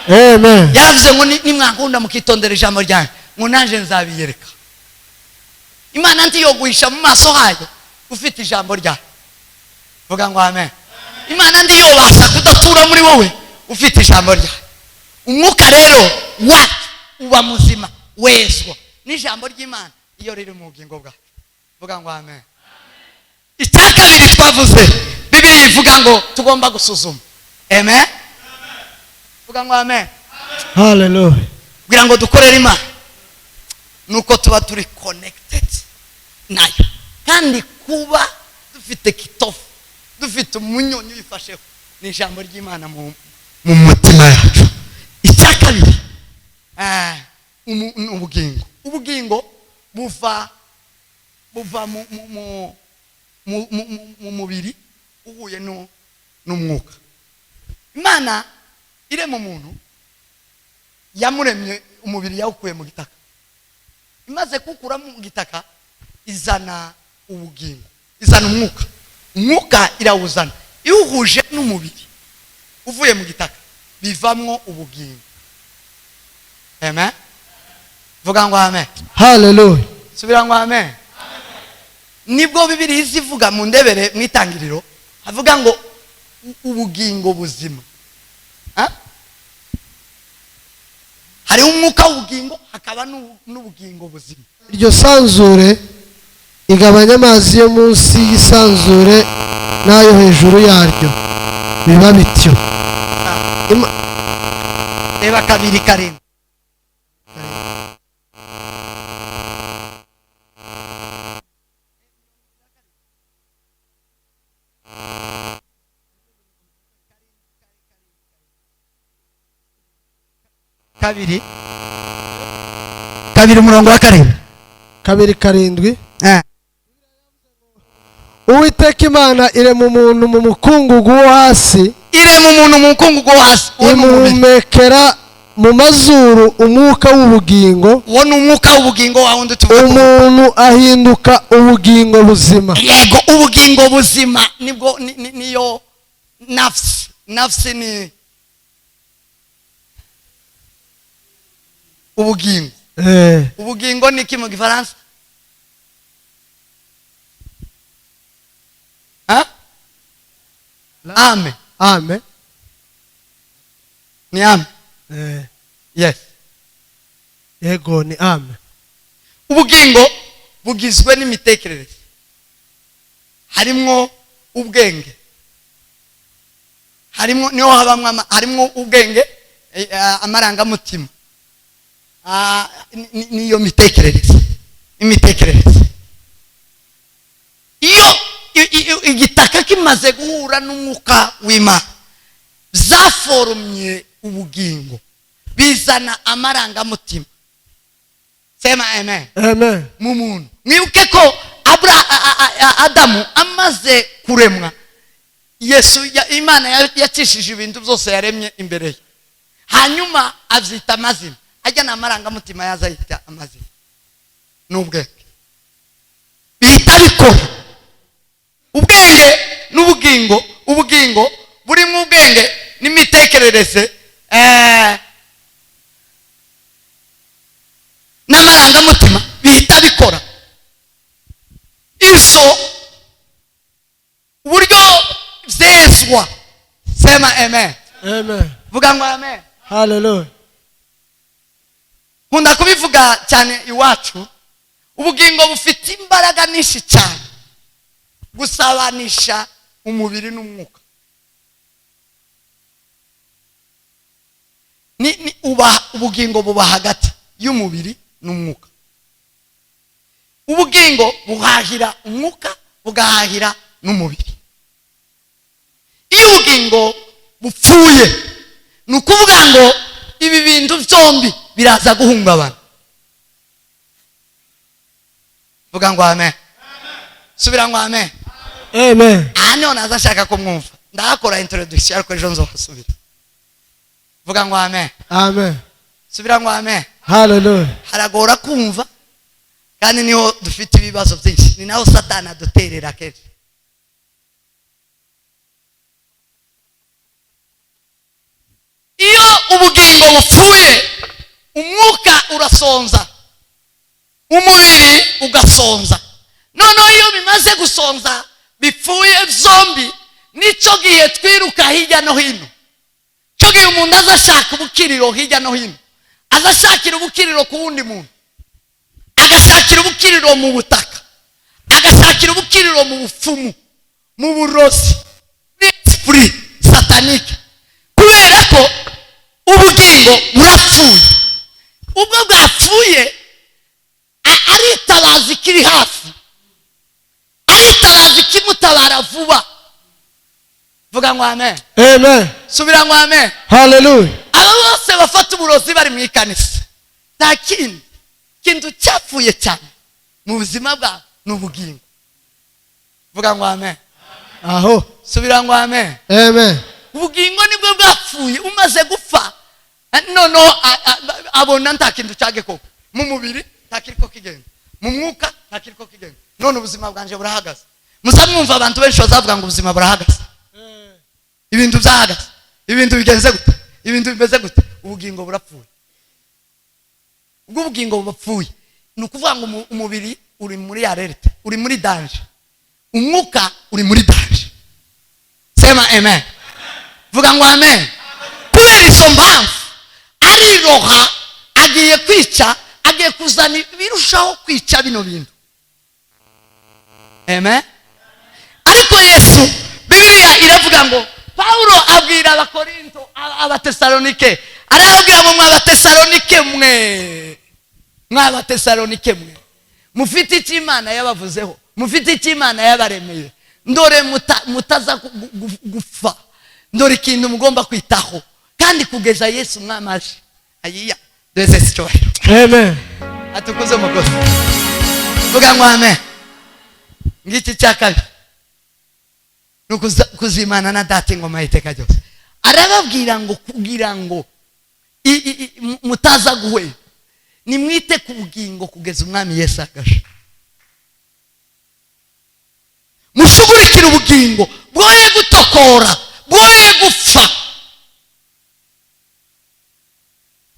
Amen. Yaravuze ngo nimwankunda mukitondera ijambo ryanjye, ngo nanje nzabiyereka. Imana ntiyoguhisha mu maso hayo ufite ijambo ryayo. Vuga ngo amen. Imana ndiyobasha kudatura muri wowe ufite ijambo ryayo. Umwuka rero wacu uba muzima wezwa n'ijambo ry'Imana iyo riri mu bugingo bwacu. Vuga ngo amen. Icya kabiri twavuze, Bibiliya ivuga ngo tugomba gusuzuma. Amen. Vuga ngo amen. Hallelujah. Kugira ngo dukorere Imana nuko tuba turi connected nayo, kandi kuba dufite kitofu, dufite umunyonyo uyifasheho ni ijambo ry'Imana mu mutima yacu. Icya kabiri, ubugingo. Ubugingo buva mu mubiri uhuye n'umwuka. Imana irema umuntu, yamuremye umubiri yawukuye mu gitaka. Imaze kuwukura mu gitaka izana ubugingo, izana umwuka. Umwuka irawuzana, iwuhuje n'umubiri uvuye mu gitaka bivamwo ubugingo. Amen. Vuga ngo amen. Hallelujah. Subira ngo amen. Nibwo Bibiliya izivuga mu ndebere mu itangiriro havuga ngo ubugingo buzima. Hari umwuka w'ubugingo hakaba n'ubugingo buzima. Iryo sanzure igabanya amazi yo munsi y'isanzure n'ayo hejuru yaryo, biba bityo. Reba 2:7. Kabiri umurongo wa 7. 2:7. Uwiteka Imana irema umuntu mu mukungugu wo hasi, irema umuntu mu mukungugu wo hasi, imuhumekera mu mazuru umwuka w'ubugingo. Uwo ni umwuka w'ubugingo wa wundi tuvuga. Umuntu ahinduka ubugingo buzima. Yego, ubugingo buzima nibwo niyo nafsi. Nafsi ni ubugingo. Ubugingo ni iki mu Gifaransa? Ame. Ame. Ni ame. Yes. Yego ni ame. Ubugingo bugizwe n'imitekerereze. Harimwo ubwenge. Harimwo niho habamwe, harimwo ubwenge, amarangamutima. Niyo mitekerereze. Imitekerereze. Iyo igitaka kimaze guhura n'umwuka w'Imana, zaforumye ubugingo, bizana amarangamutima. Sema amen. Amen. Mu muntu. Mwibuke ko Adamu amaze kuremwa, Yesu Imana yacishije ibintu byose yaremye imbere ye, hanyuma abyita amazina. Ajya n'amarangamutima yaza yita amazina n'ubwenge, bihita bikora. Ubwenge n'ubugingo, ubugingo buri mu ubwenge n'imitekerereze n'amarangamutima bihita bikora. Izo uburyo byezwa. Sema amen. Amen. Vuga ngo amen. Haleluya. Nkunda kubivuga cyane iwacu, ubugingo bufite imbaraga nyinshi cyane gusabanisha umubiri n'umwuka. Ni uba ubugingo buba hagati y'umubiri n'umwuka. Ubugingo buhahira umwuka, bugahahira n'umubiri. Iyo ubugingo bupfuye, ni ukuvuga ngo ibi bintu byombi biraza guhungabana. Vuga ngo amen. Subira ngo amen. Amen. Aha niho naza nshaka ko mwumva. Ndahakora introduction ariko ejo nzohasubira. Vuga ngo amen. Amen. Subira ngo amen. Haleluya. Haragora kumva kandi niho dufite ibibazo byinshi, ni naho Satani aduterera kenshi. Iyo ubugingo bupfuye, umwuka urasonza, umubiri ugasonza. Noneho iyo bimaze gusonza bipfuye byombi, nicyo gihe twiruka hirya no hino. Cyo gihe umuntu aza ashaka ubukiriro hirya no hino, aza ashakira ubukiriro ku wundi muntu, agashakira ubukiriro mu butaka, agashakira ubukiriro mu bupfumu, mu burozi, esprit satanique. Kubera ko ubugingo burapfuye. Ubwo bwapfuye, aritabaza ikiri hafi, aritabaza ikimutabara vuba. Vuga ngo amen. Amen. Subira ngo amen. Haleluya. Aba bose bafata uburozi bari mu ikanisa, nta kindi kintu cyapfuye cyane mu buzima bwabo ni ubugingo. Vuga ngo amen. Aho. Subira ngo amen. Amen. Ubugingo nibwo bwapfuye. Umaze gupfa noneho abona nta kintu cyagekoko mu mubiri, nta kiriko kigenda mu mwuka, nta kiriko kigenda. None ubuzima bwanje burahagaze. Musa mwumva abantu benshi bazavuga ngo ubuzima burahagaze, ibintu byahagaze, ibintu bigenze gute, ibintu bimeze gute. Ubugingo burapfuye. Ubwo ubugingo bupfuye, ni ukuvuga ngo umubiri uri muri alerte, uri muri danger, umwuka uri muri danger. Sema amen. Vuga ngo amen. Kubera izo mpamvu ariroha, agiye kwica, agiye kuzana ibirushaho kwica bino bintu. Amen. Ariko Yesu, Bibiliya iravuga ngo Paulo abwira abakorinto, abatesalonike, arababwira ngo mwabatesalonike mwe, mwabatesalonike mwe, mufite icyo Imana yabavuzeho, mufite icyo Imana yabaremeye, ndore mutaza gupfa, ndore ikintu mugomba kwitaho kandi kugeza Yesu mwamaje. Ayiya, duheze icyubahiro. Amen. Atukuze umugozi. Vuga ngo amen. Ngiki cya kabiri ni kuzimana na data ingoma y'iteka ryose. Arababwira ngo kugira ngo mutaza guhwera, nimwite ku bugingo kugeza umwami Yesu agasha. Mushugurikire ubugingo bwoye gutokora, bwoye gupfa,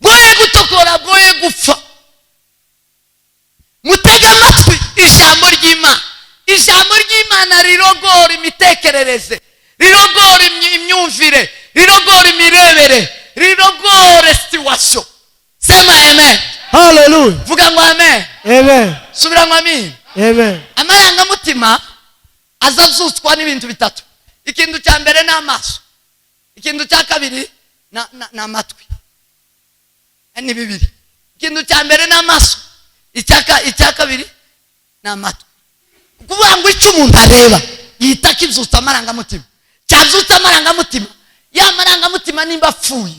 bwoye gutokora, bwoye gupfa. Mutege amatwi ijambo ry'Imana. Ijambo ry'Imana rirogora imitekerereze, rirogora imyumvire, rirogora imirebere, rirogora situation. Sema amen. Haleluya. Vuga ngo amen. Amen. Subira ngo amen. Amen. Amarangamutima azazutswa n'ibintu bitatu. Ikintu cya mbere ni amaso, ikintu cya kabiri ni amatwi. Ni bibiri. Ikintu cya mbere ni amaso, icya kabiri ni amatwi. Kuvuga ngo icyo umuntu areba yita kibyutsa amarangamutima, cyabyutsa amarangamutima, ya marangamutima nimba apfuye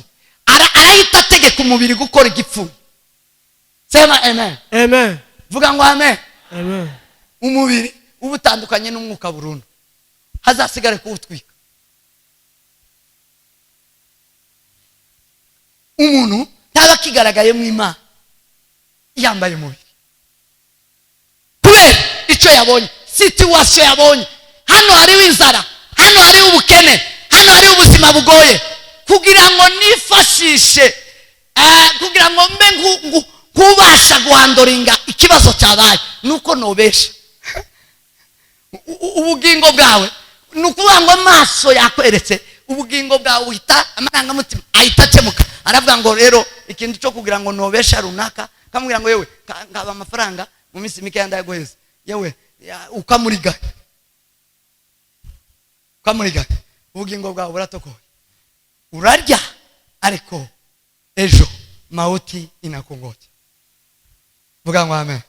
arahita ategeka umubiri gukora igipfuye. Sema amen. Amen. Vuga ngo amen. Amen. Umubiri uba utandukanye n'umwuka burundu, hazasigare kuwutwika. Umuntu ntaba akigaragaye mu Imana yambaye umubiri kubera icyo yabonye, situation yabonye. Hano hariho inzara, hano hariho ubukene, hano hariho ubuzima bugoye. Kugira ngo nifashishe, kugira ngo mbe nkubasha guhandoringa ikibazo cyabaye, nuko nobesha ubugingo bwawe. Ni ukuvuga ngo amaso yakweretse Ubugingo bwawe buhita, amarangamutima ahita akemuka. Aravuga ngo rero ikintu cyo kugira ngo nobesha runaka, kamubwira ngo yewe, nkaba amafaranga mu minsi mike ndayaguheza, yewe ukamuriganya, ukamuriganya, ubugingo bwawe buratokoye. Urarya, ariko ejo mauti inakungoja. Vuga ngo amen.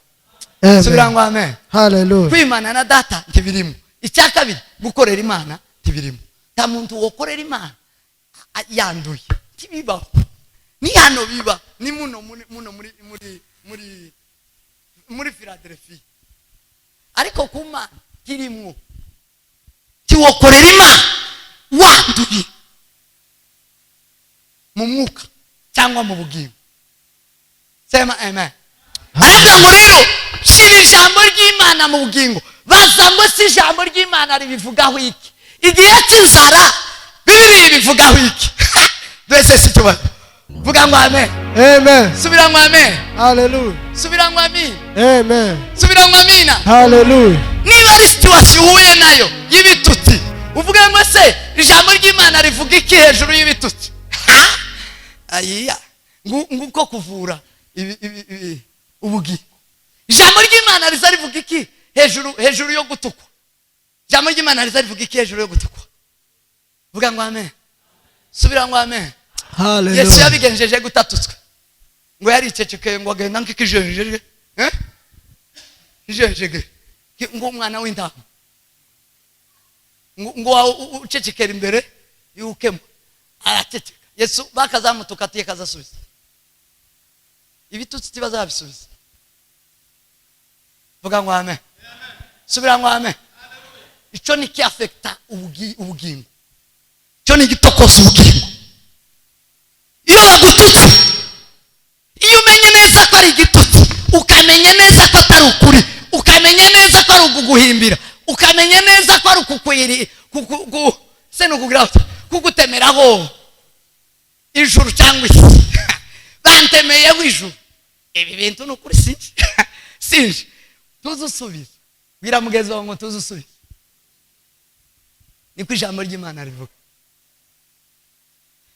Subira ngo amen. Hallelujah. Kwimana na Data ntibirimo. Icya kabiri, gukorera Imana ntibirimo. Nta muntu wokorera Imana yanduye, ntibibaho. Ni hano biba, ni muno muno muri Philadelphia, ariko ku Mana kirimwo. Tiwokorera Imana wanduye mu mwuka cyangwa mu bugingo. Sema amen. Aravuga ngo rero shira ijambo ry'Imana mu bugingo. Baza ngo si ijambo ry'Imana ribivugaho iki? Igihe cy'inzara Bibiliya ibivugaho iki? Twese si ikibazo. Vuga ngo amen. Amen. Subira ngo amen. Hallelujah. Subira ngo amin. Amen. Subira ngo amina. Hallelujah. Niba ari situation uhuye nayo y'ibitutsi, uvuge ngo se ijambo ry'Imana rivuga iki hejuru y'ibitutsi? Ayiya, nguko kuvura ibi ubugingo. Ijambo ry'Imana riza rivuga iki hejuru yo gutukwa? Ijambo ry'Imana riza rivuga iki hejuru yo gutukwa? Vuga ngo amen. Subira ngo amen. Yesu Hallelujah. yabigenjeje gutatutswe? Ngo yaricecekeye, ngo agenda nk'ikijenjege, eh? Ijenjege ngo umwana w'intama, ngo ucecekera imbere y'ukemo, araceceka. Yesu bakazamutuka atiye kazasubiza ibitutsi, tibazabisubiza. Vuga ngo amen. Subira ngo amen. Ico ni kiafekta ubugingo, ico ni igitokoza ubugingo. Iyo bagututse, iyo umenye neza ko ari igitutsi, ukamenya neza ko atari ukuri, ukamenya neza ko ari ukuguhimbira, ukamenya neza ko ari ukukwiri, se ni ukugira ute? Kugutemeraho ijuru cyangwa isi. Bantemeyeho ijuru, ibi bintu ni ukuri, sinje, sinje. Tuzusubize. Bwira mugenzi wawe ngo tuzusubize. Niko ijambo ry'Imana rivuga,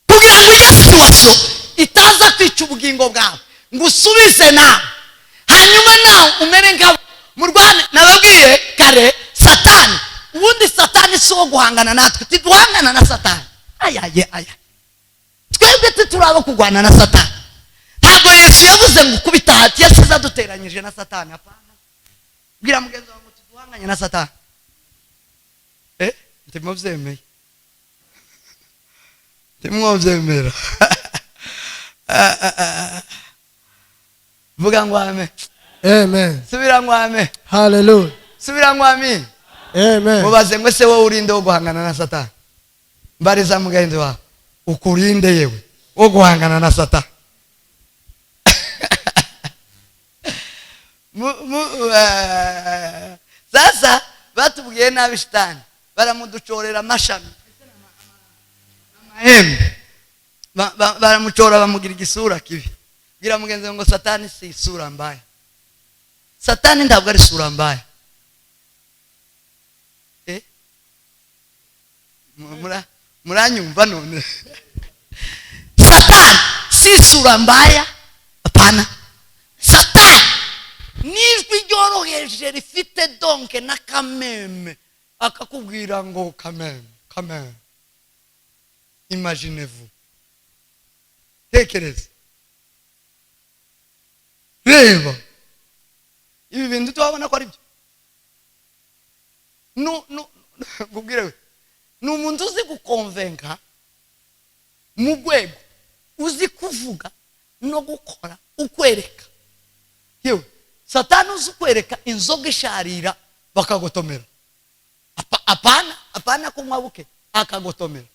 kugira ngo iyo situation itaza kwica ubugingo bwawe, ngo usubize nawe, hanyuma nawe umere nkabo murwane. Nababwiye kare, Satani, ubundi Satani si uwo guhangana natwe. Tiduhangana na Satani. Ayaye aya, twebwe tituraba kurwana na Satani. Ntabwo Yesu yavuze ngo ukubita hati, yasize aduteranyije na Satani. Hapana. Bwira mugenzi wawe ngo tuduhanganye na Satani. Ndimo byemeye, ndimo byemera. Vuga ngo amen. Amen. Subira ngo amen. Hallelujah. Subira ngo amen. Amen. Mubaze ngo ese wowe urinde wo guhangana na Satani? Mbariza mugenzi wawe, ukurinde yewe wo guhangana na Satani? Sasa batubwiye nabi, shitani baramuducorera amashami, amahembe, baramucora, bamugira igisura kibi. Bwira mugenzi wawe ngo Satani si isura mbaya. Satani ntabwo ari isura mbaya. Muranyumva none? Satani si isura mbaya, hapana. Satani n'ijwi ryoroheje rifite donke n'akameme, akakubwira ngo kameme, kameme, imaginez-vous, tekereza, reba ibi bintu, tuhabona ko ari byo. Nu nkubwire, we ni umuntu uzi gukonvenka mu rwego, uzi kuvuga no gukora ukwereka. Yewe, Satani uzi ukwereka inzoga isharira bakagotomera. Apana, apana kunywa buke, akagotomera,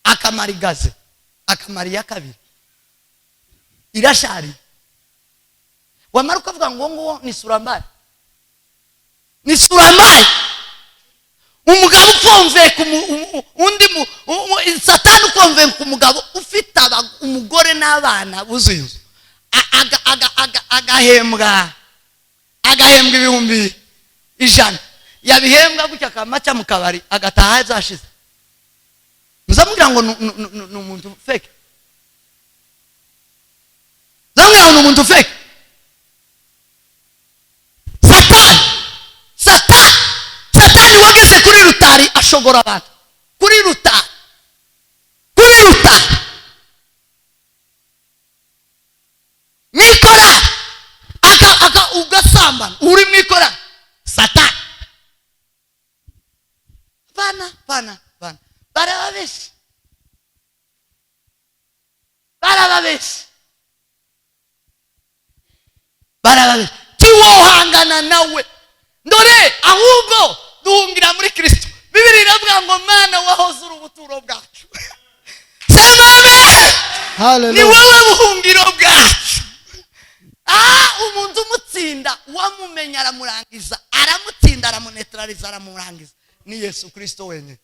akamara igaze, akamara iya kabiri irasharira. Wamara ukavuga ngo nguwo ni sura mbaya, ni sura mbaya. Umugabo ukonveka undi Satani ukonveka umugabo ufite umugore n'abana buzuye inzu, agahembwa 100,000, yabihembwa gutya akamaca mu kabari, agataha zashize. Muzamubwira ngo ni umuntu fake, muzamubwira ngo ni umuntu fake. Satani, Satani, Satani wageze kuri rutari ashogora abantu kuri rutari, kuri rutari mwikora aka ugasambana uri mwikora. Satani, bana bana bana, barababesha, barababesha, barababesha. Tiwohangana nawe ndore, ahubwo duhungira muri Kristo. Bibiri iravuga ngo Mana wahoze uri ubuturo bwacu. Sema amen. Ni Hallelujah. wowe buhungiro bwacu. Umuntu umutsinda wamumenya aramurangiza, aramutsinda, aramunetraliza, aramurangiza, ni Yesu Kristo wenyine.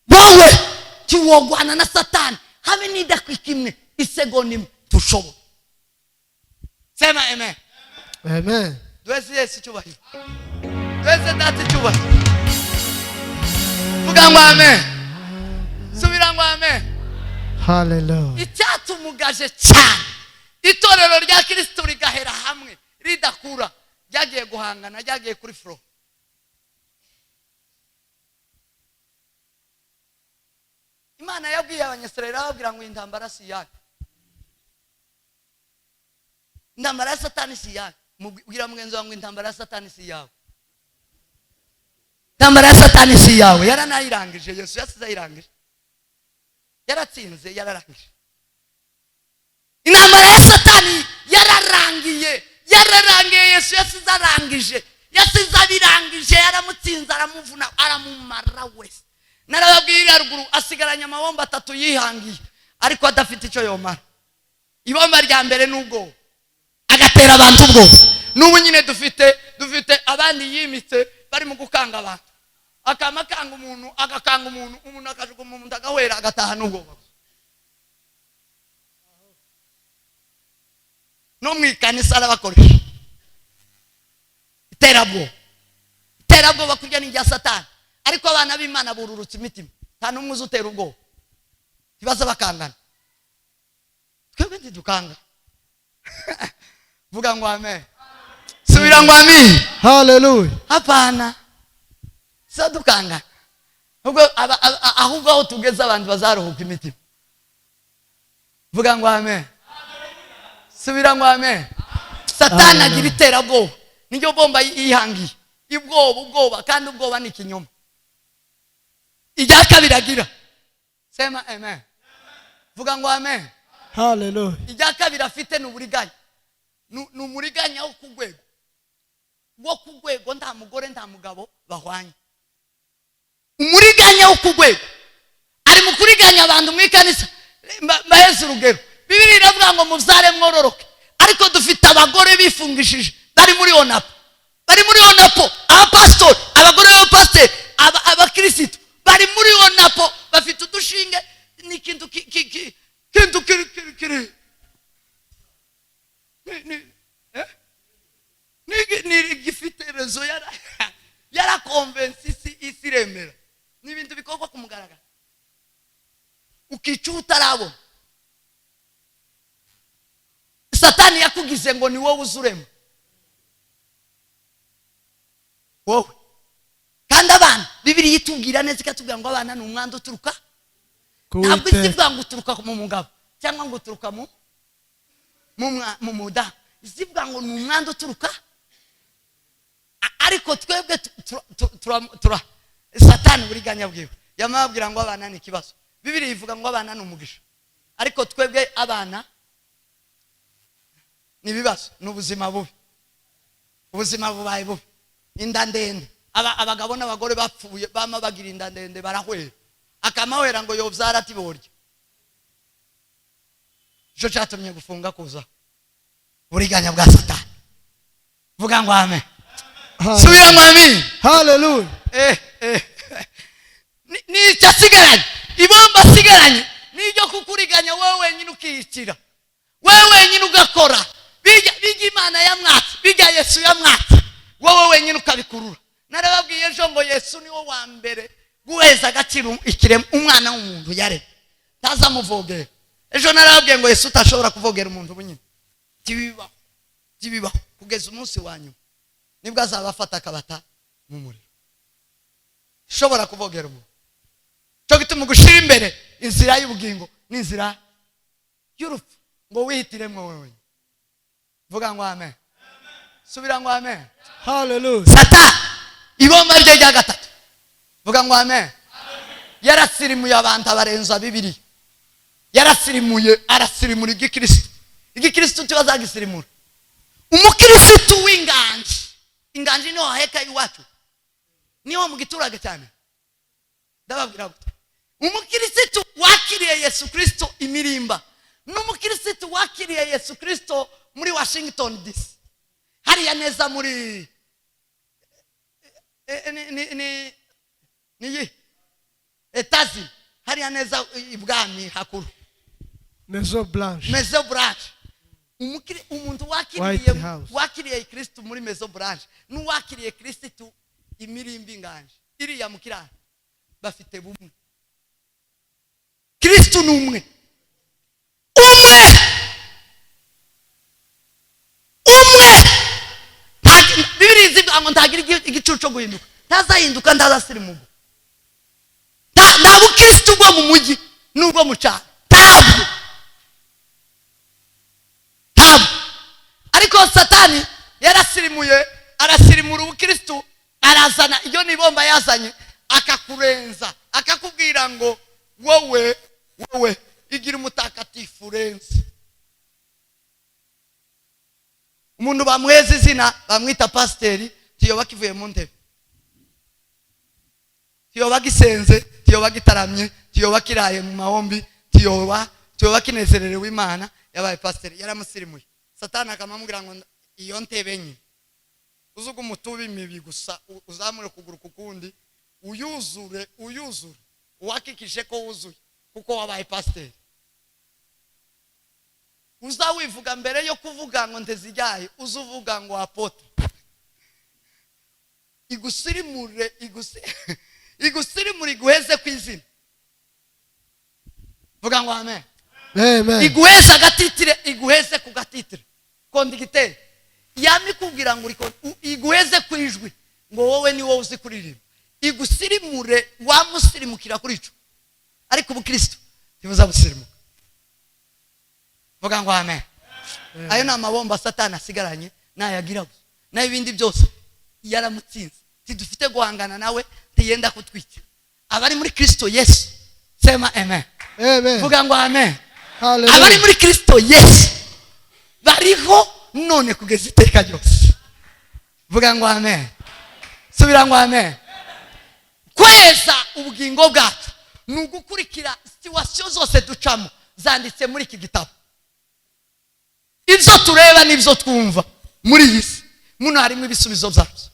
Wowe tiwogwana na Satani habe n'idakika imwe, isegonda imwe, tushobora. Sema amen. Amen. Duheze Yesu icyubahiro, duheze Data icyubahiro. Vuga ngo amen, subira ngo amen. Hallelujah. Icyatumugaje cyane itorero rya Kristo rigahera hamwe ridakura, ryagiye guhangana, ryagiye kuri furo. Imana yabwiye Abanyisirayeli, ababwira ngo intambara si iyanyu, intambara ya Satani si iyanyu. Mubwira mugenzi wawe ngo intambara ya Satani si iyawe, intambara ya Satani si iyawe. Yaranayirangije, Yesu yasize ayirangije, yaratsinze, yararangije. Intambara ya Satani yararangiye, yararangiye. Yesu yasize arangije, yasize abirangije, yaramutsinze, aramuvuna, aramumara wese. Narababwiye haruguru, asigaranye amabomba atatu yihangiye ariko adafite icyo yomara. Ibomba rya mbere ni ubwoba, agatera abantu ubwoba. N'ubu nyine dufite abandi yimitse bari mu gukanga abantu, akama akanga umuntu, agakanga umuntu, umuntu akajugunya umuntu, agahwera, agataha n'ubwoba. No mu ikanisa arabakoresha iterabwoba, iterabwoba kurya ni irya Satani. Ariko abana b'Imana bururutse imitima, nta n'umwe uzi utera ubwoba, ntibaza bakangana. Twebwe ntidukanga. Vuga ngo amen, subira ngo amen. Hallelujah. Hapana, so dukangana. Ahubwo aho tugeze abantu bazaruhuka imitima. Vuga ngo amen, subira ngo amen. Satani agira iterabwoba, niyo bomba yihangiye ubwoba, ubwoba, kandi ubwoba ni ikinyoma. Irya kabiri agira, sema amen, vuga ngo amen. Hallelujah. Irya kabiri afite ni uburiganya, ni umuriganya wo ku rwego, wo ku rwego, nta mugore nta mugabo bahwanye. Umuriganya wo ku rwego ari mu kuriganya abantu mu ikanisa. Mbaheze urugero, Bibiliya iravuga ngo mubyare mwororoke, ariko dufite abagore bifungishije bari muri onapo, bari muri onapo, abapasitori, abagore b'abapasiteri, abakirisitu bari muri onapo, bafite udushinge, ni ikintu kintu kiri kiri kiri ni gifite rezo yarakonvensi isi, isi iremera. Ni ibintu bikorwa ku mugaragaro, ukica utarabona. Satani yakugize ngo ni wowe uzurema wowe. Kandi abana, Bibiliya itubwira neza, ikatubwira ngo abana ni umwanda uturuka, ntabwo isi ivuga ngo uturuka mu mugabo cyangwa ngo uturuka mu mudamu, isi ivuga ngo ni umwanda uturuka. Ariko twebwe Satani buriganya bwiwe yamabwira ngo abana ni ikibazo. Bibiliya ivuga ngo abana ni umugisha, ariko twebwe abana ni ibibazo, ni ubuzima bubi, ubuzima bubaye bubi. Inda ndende, abagabo n'abagore bapfuye bama bagira inda ndende, barahwera, akamahwera ngo yobyara ati borya. Ico cyatumye gufunga kuza buriganya bwa Satani. Vuga ngo amen, subira ngo amen. Hallelujah. Ni icyo asigaranye, ibomba asigaranye ni iryo kukuriganya wowe wenyine ukiyicira, wowe wenyine ugakora bijya Imana yamwatse, bijya Yesu yamwatse, wowe wenyine ukabikurura. Narababwiye ejo ngo Yesu niwe wa mbere Guheza agaciro ikirema umwana w'umuntu yaremye, ntazamuvogera. Ejo narababwiye ngo Yesu utashobora kuvogera umuntu bunyine, ntibibaho, ntibibaho. Kugeza umunsi wa nyuma nibwo azaba afata akabata mu muriro. Ushobora kuvogera umuntu. Cyo gituma gushyira imbere inzira y'ubugingo n'inzira y'urupfu, ngo wihitiremo wowe. Vuga ngo amen. Subira ngo amen. Hallelujah. Sata ibomba rye rya gatatu. Vuga ngo amen. Yarasirimuye abantu, abarenza Bibiri. Yarasirimuye, arasirimura igikristo. Igikristo kibazagisirimura. Umukristo w'inganji, inganji niho haheka iwacu, niho mu giturage cyane. Ndababwira gute? Umukristo wakiriye Yesu Kristo imirimba n'umukristo wakiriye Yesu Kristo muri Washington DC hariya neza muri ni etazi hariya neza ibwami hakuru. Maison Blanche. Maison Blanche. Umuntu wakiriye White House. wakiriye Kristo muri Maison Blanche n'uwakiriye Kristo imirimbi inganje iriya mu kiraro bafite bumwe. Kristo ni umwe, umwe, umwe. Bibiri izivuga ngo ntagira igicucu cyo guhinduka, ntazahinduka, ntazasirimuka. Nta bukristo bwo mu mujyi n'ubwo mu cyaro, ntabwo, ntabwo. Ariko Satani yarasirimuye, arasirimura ubukristo, arazana iyo ni bomba yazanye, akakurenza, akakubwira ngo wowe, wowe igira umutakatifu urenze. Umuntu bamuheza izina, bamwita pasiteri, tiyoba kivuye mu ntebe, tiyoba gisenze, tiyoba gitaramye, tiyoba kiraye mu mahombi, tiyoba kinezererewe Imana. Yabaye pasiteri, yaramusirimuye. Satani akamamubwira ngo iyo ntebe nke uzuga umutubi mibi gusa, uzamure ukuguru kukundi, uyuzure, uyuzure, uhakikishe ko wuzuye kuko wabaye pasiteri. Uzawivuga mbere yo kuvuga ngo ntezijyaye, uzuvuga ngo apôtre. Igusirimure, igusirimure, iguheze ku izina. Vuga ngo amen. Amen. Iguheze agatitire, iguheze ku gatitire conducteur yamikubwira ngo uriko, iguheze ku ijwi ngo wowe ni wowe uzi kuririmba. Igusirimure, wamusirimukira kuri ico. Ariko ubukristo ntibuzabusirimuka. Vuga ngo amen. Ayo ni amabomba Satani asigaranye, nayagira gusa, naho ibindi byose yaramutsinze. Ntidufite guhangana nawe, ntiyenda kutwica. Abari muri Kristo Yesu, sema amen. Amen. Vuga ngo amen. Hallelujah. Abari muri Kristo Yesu bariho none kugeza iteka ryose. Vuga ngo amen. Subira ngo amen. Kweza ubugingo bwacu ni ugukurikira situation zose ducamo zanditse muri iki gitabo. Ibyo tureba n'ibyo twumva muri iyi si, muno harimo ibisubizo byabyo.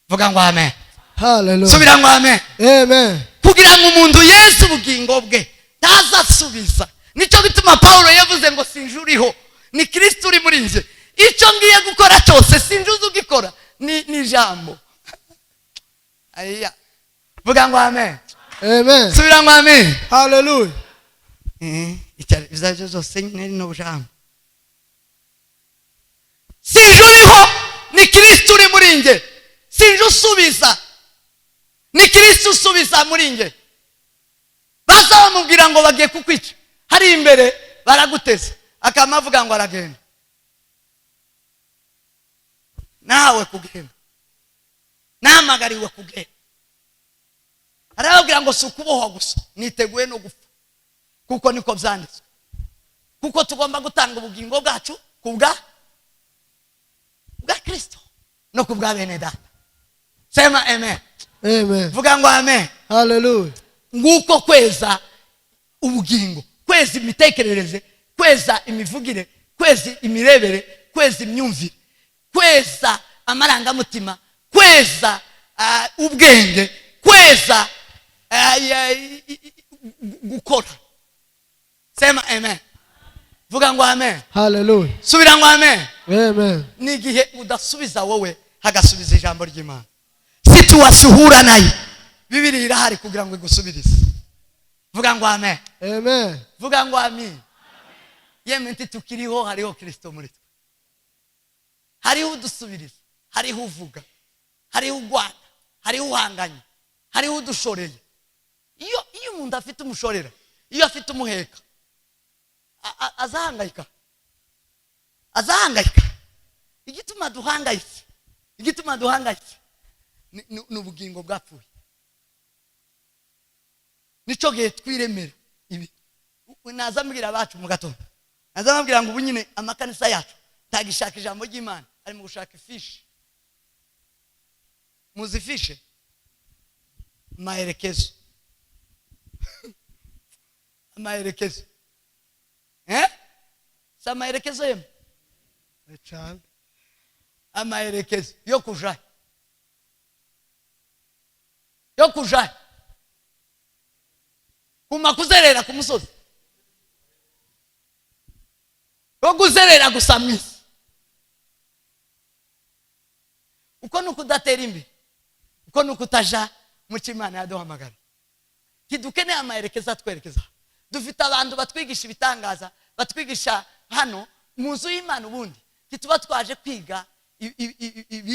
Vuga ngo amen. Hallelujah. Subira ngo amen. Amen. Kugira ngo umuntu yeze ubugingo bwe ntazasubiza. Nicyo gituma Paulo yavuze ngo sinje uriho, ni Kristo uri muri nje. Icyo ngiye gukora cyose sinje uzi ugikora, ni ijambo. Ayiya. Vuga ngo amen. Amen. Subira ngo amen. Hallelujah. Icyo ibyo byose nyine ni jambo. Sinje uriho, ni Kristo uri muri nge. Sinje usubiza, ni Kristo usubiza muri nge. Baza bamubwira ngo bagiye kukwica, hari imbere baraguteze, akamavuga ngo aragenda. Nawe kugenda, namagariwe kugenda. Arababwira ngo si ukubohwa gusa, niteguye no gupfa, kuko niko byanditswe, kuko tugomba gutanga ubugingo bwacu kubwa bwa Kristo no kubwa bene data. Sema amen. Amen. Vuga ngo amen. Hallelujah. Nguko kweza ubugingo, kweza imitekerereze, kweza imivugire, kweza imirebere, kweza imyumvire, kweza amarangamutima, kweza ubwenge, kweza gukora. Sema amen. Vuga ngo amen. Hallelujah. Subira ngo amen. Amen. Ni igihe udasubiza wowe, hagasubiza ijambo ry'Imana. Situation uhura nayo Bibiri irahari kugira ngo igusubirize. Vuga ngo amen. Amen. Vuga ngo amin. Yemwe, ntitukiriho, hariho Kirisito muri twe, hariho udusubiriza, hariho uvuga, hariho ugwana, hariho uhanganye, hariho udushoreye. Iyo umuntu afite umushorera, iyo afite umuheka, azahangayika? Azahangayika? Igituma duhangayitse ni ubugingo bwapfuye. Nicyo gihe twiremera ibi. Naza mbwira abacu mu gatondo, naza mbabwira ngo ubu nyine amakanisa yacu ntagishaka ijambo ry'Imana, ari mu gushaka ifishi. Muzi ifishi? Amaherekezo, amaherekezo, eh? Si amaherekezo yemwe? Cyane. Amaherekezo yo kujayo, yo kujayo kuma kuzerera ku musozi, yo kuzerera gusa mu isi. Uko ni ukudatera imbere, uko ni ukutaja mu cyo Imana yaduhamagara. Ntidukeneye amaherekezo atwerekeza. Dufite abantu batwigisha ibitangaza, batwigisha hano mu nzu y'Imana. Ubundi ntituba twaje kwiga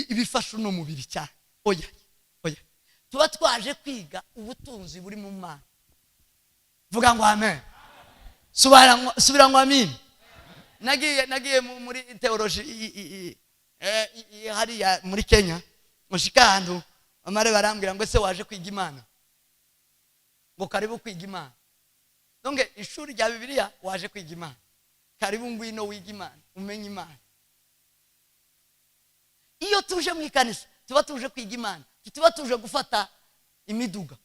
ibifasha uno mubiri cyane. Oya, oya, tuba twaje kwiga ubutunzi buri mu Mana. Vuga ngo amen. Subira ngo amin. Nagiye muri théologie hariya muri Kenya, mushika ahantu amare barambwira ngo: "Ese waje kwiga Imana?" Ngo: "Karibu kwiga Imana." Donc ishuri rya Bibiliya, waje kwiga Imana, karibu, ngwino wiga Imana, umenye Imana. Iyo tuje mu ikanisa tuba tuje kwiga Imana, tuba tuje gufata imiduga.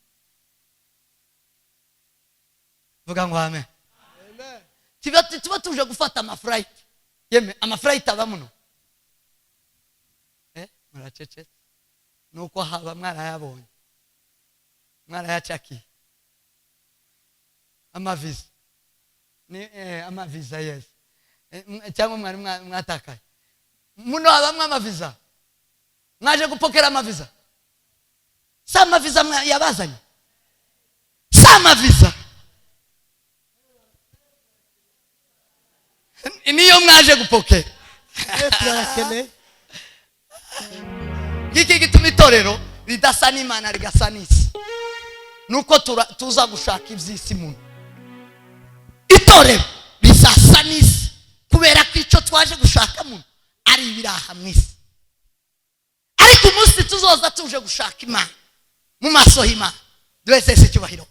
Vuga ngo amen. Tuba tuje gufata amaflight. Yeme, amaflight aba muno? Muracecetse, nuko haba mwarayabonye, mwarayacakiye amaviza ni amaviza, yes. Cyangwa mwari mwatakaye? Muno habamwo amaviza? Mwaje gupokera amaviza? Si amaviza yabazanye? Si amaviza niyo mwaje gupokera? Turayakeneye. Ngiki gituma itorero ridasa n'Imana, rigasa n'isi, nuko tuza gushaka iby'isi. Muno itorero rizasa n'isi kubera ko icyo twaje gushaka muno ari ibiraha mu isi. Ariko umunsi tuzoza tuje gushaka Imana, mu maso y'Imana, duhesese icyubahiro,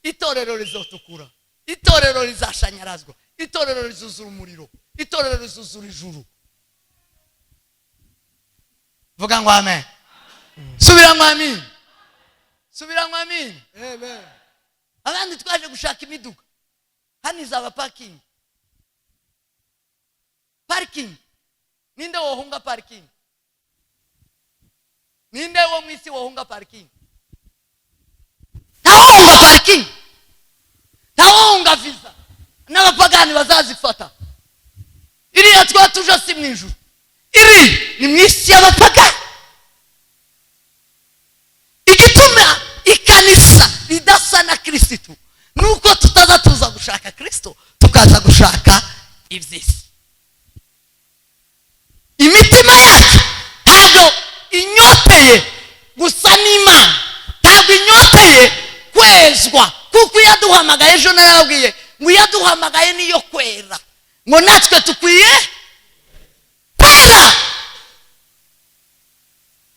itorero rizotukura, itorero rizashanyarazwa, itorero rizuzura umuriro, itorero rizuzura ijuru. Vuga ngo amen. Subira ngo amin. Subira ngo amin. Amen. Abandi twaje gushaka imiduga. Hano izaba parking, parking. Ninde wohunga parking? Ninde wo mu isi wohunga parking? Ntawuhunga parking, ntawuhunga visa. N'abapagani bazazifata. Iriya twa tuje si mu ijuru, iri ni mu isi y'abapagani. Igituma ikanisa ridasa na Kirisitu nuko tutaza tuza gushaka Kirisito, tukaza gushaka iby'isi. Imitima yacu ntabwo inyoteye gusa n'Imana, ntabwo inyoteye kwezwa, kuko iyo aduhamagaye, ejo narababwiye ngo iyo aduhamagaye niyo kwera, ngo natwe tukwiye kwera.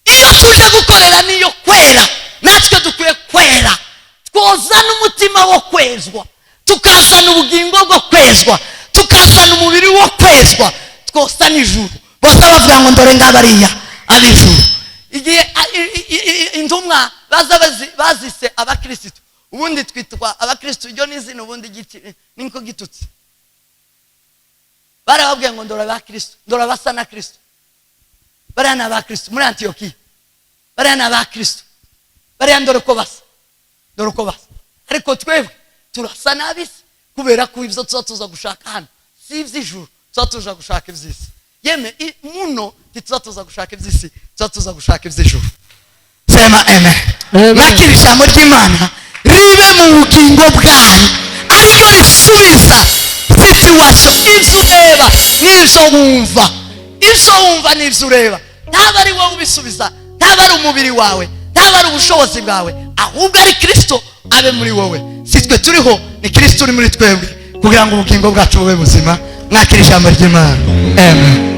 Iyo tuje gukorera niyo kwera, natwe dukwiye kwera. Twozana umutima wo kwezwa, tukazana ubugingo bwo kwezwa, tukazana umubiri wo kwezwa, twosa n'ijuru. Bose bavuga ngo: "Ndore ngabariya ab'ijuru." Igihe intumwa baza bazise abakirisitu. Ubundi twitwa abakirisitu, iryo ni izina ubundi niko gitutsi. Barababwiye ngo: "Ndora abakirisitu, ndora basa na Kirisito, bariya ni abakirisitu muri Antiyokiya, bariya ni abakirisitu, bariya ndore uko basa, dore uko basa." Ariko twebwe turasa n'ab'isi kubera ko ibyo tuba tuza gushaka hano si iby'ijuru, tuba tuza gushaka iby'isi. Yeme, muno ntituba tuza gushaka iby'isi, tuba tuza gushaka iby'ijuru. Sema amen. Amen. Mwakira ijambo ry'Imana ribe mu bugingo bwanyu, ariryo risubiza situation. Ibyo ureba n'ibyo wumva, ibyo wumva n'ibyo ureba, ntaba ari wowe ubisubiza, ntaba ari umubiri wawe, ntaba ari ubushobozi bwawe, ahubwo ari Kirisito abe muri wowe. Si twe turiho, ni Kirisito uri muri twebwe, kugira ngo ubugingo bwacu bube buzima. Mwakira ijambo ry'Imana. Amen.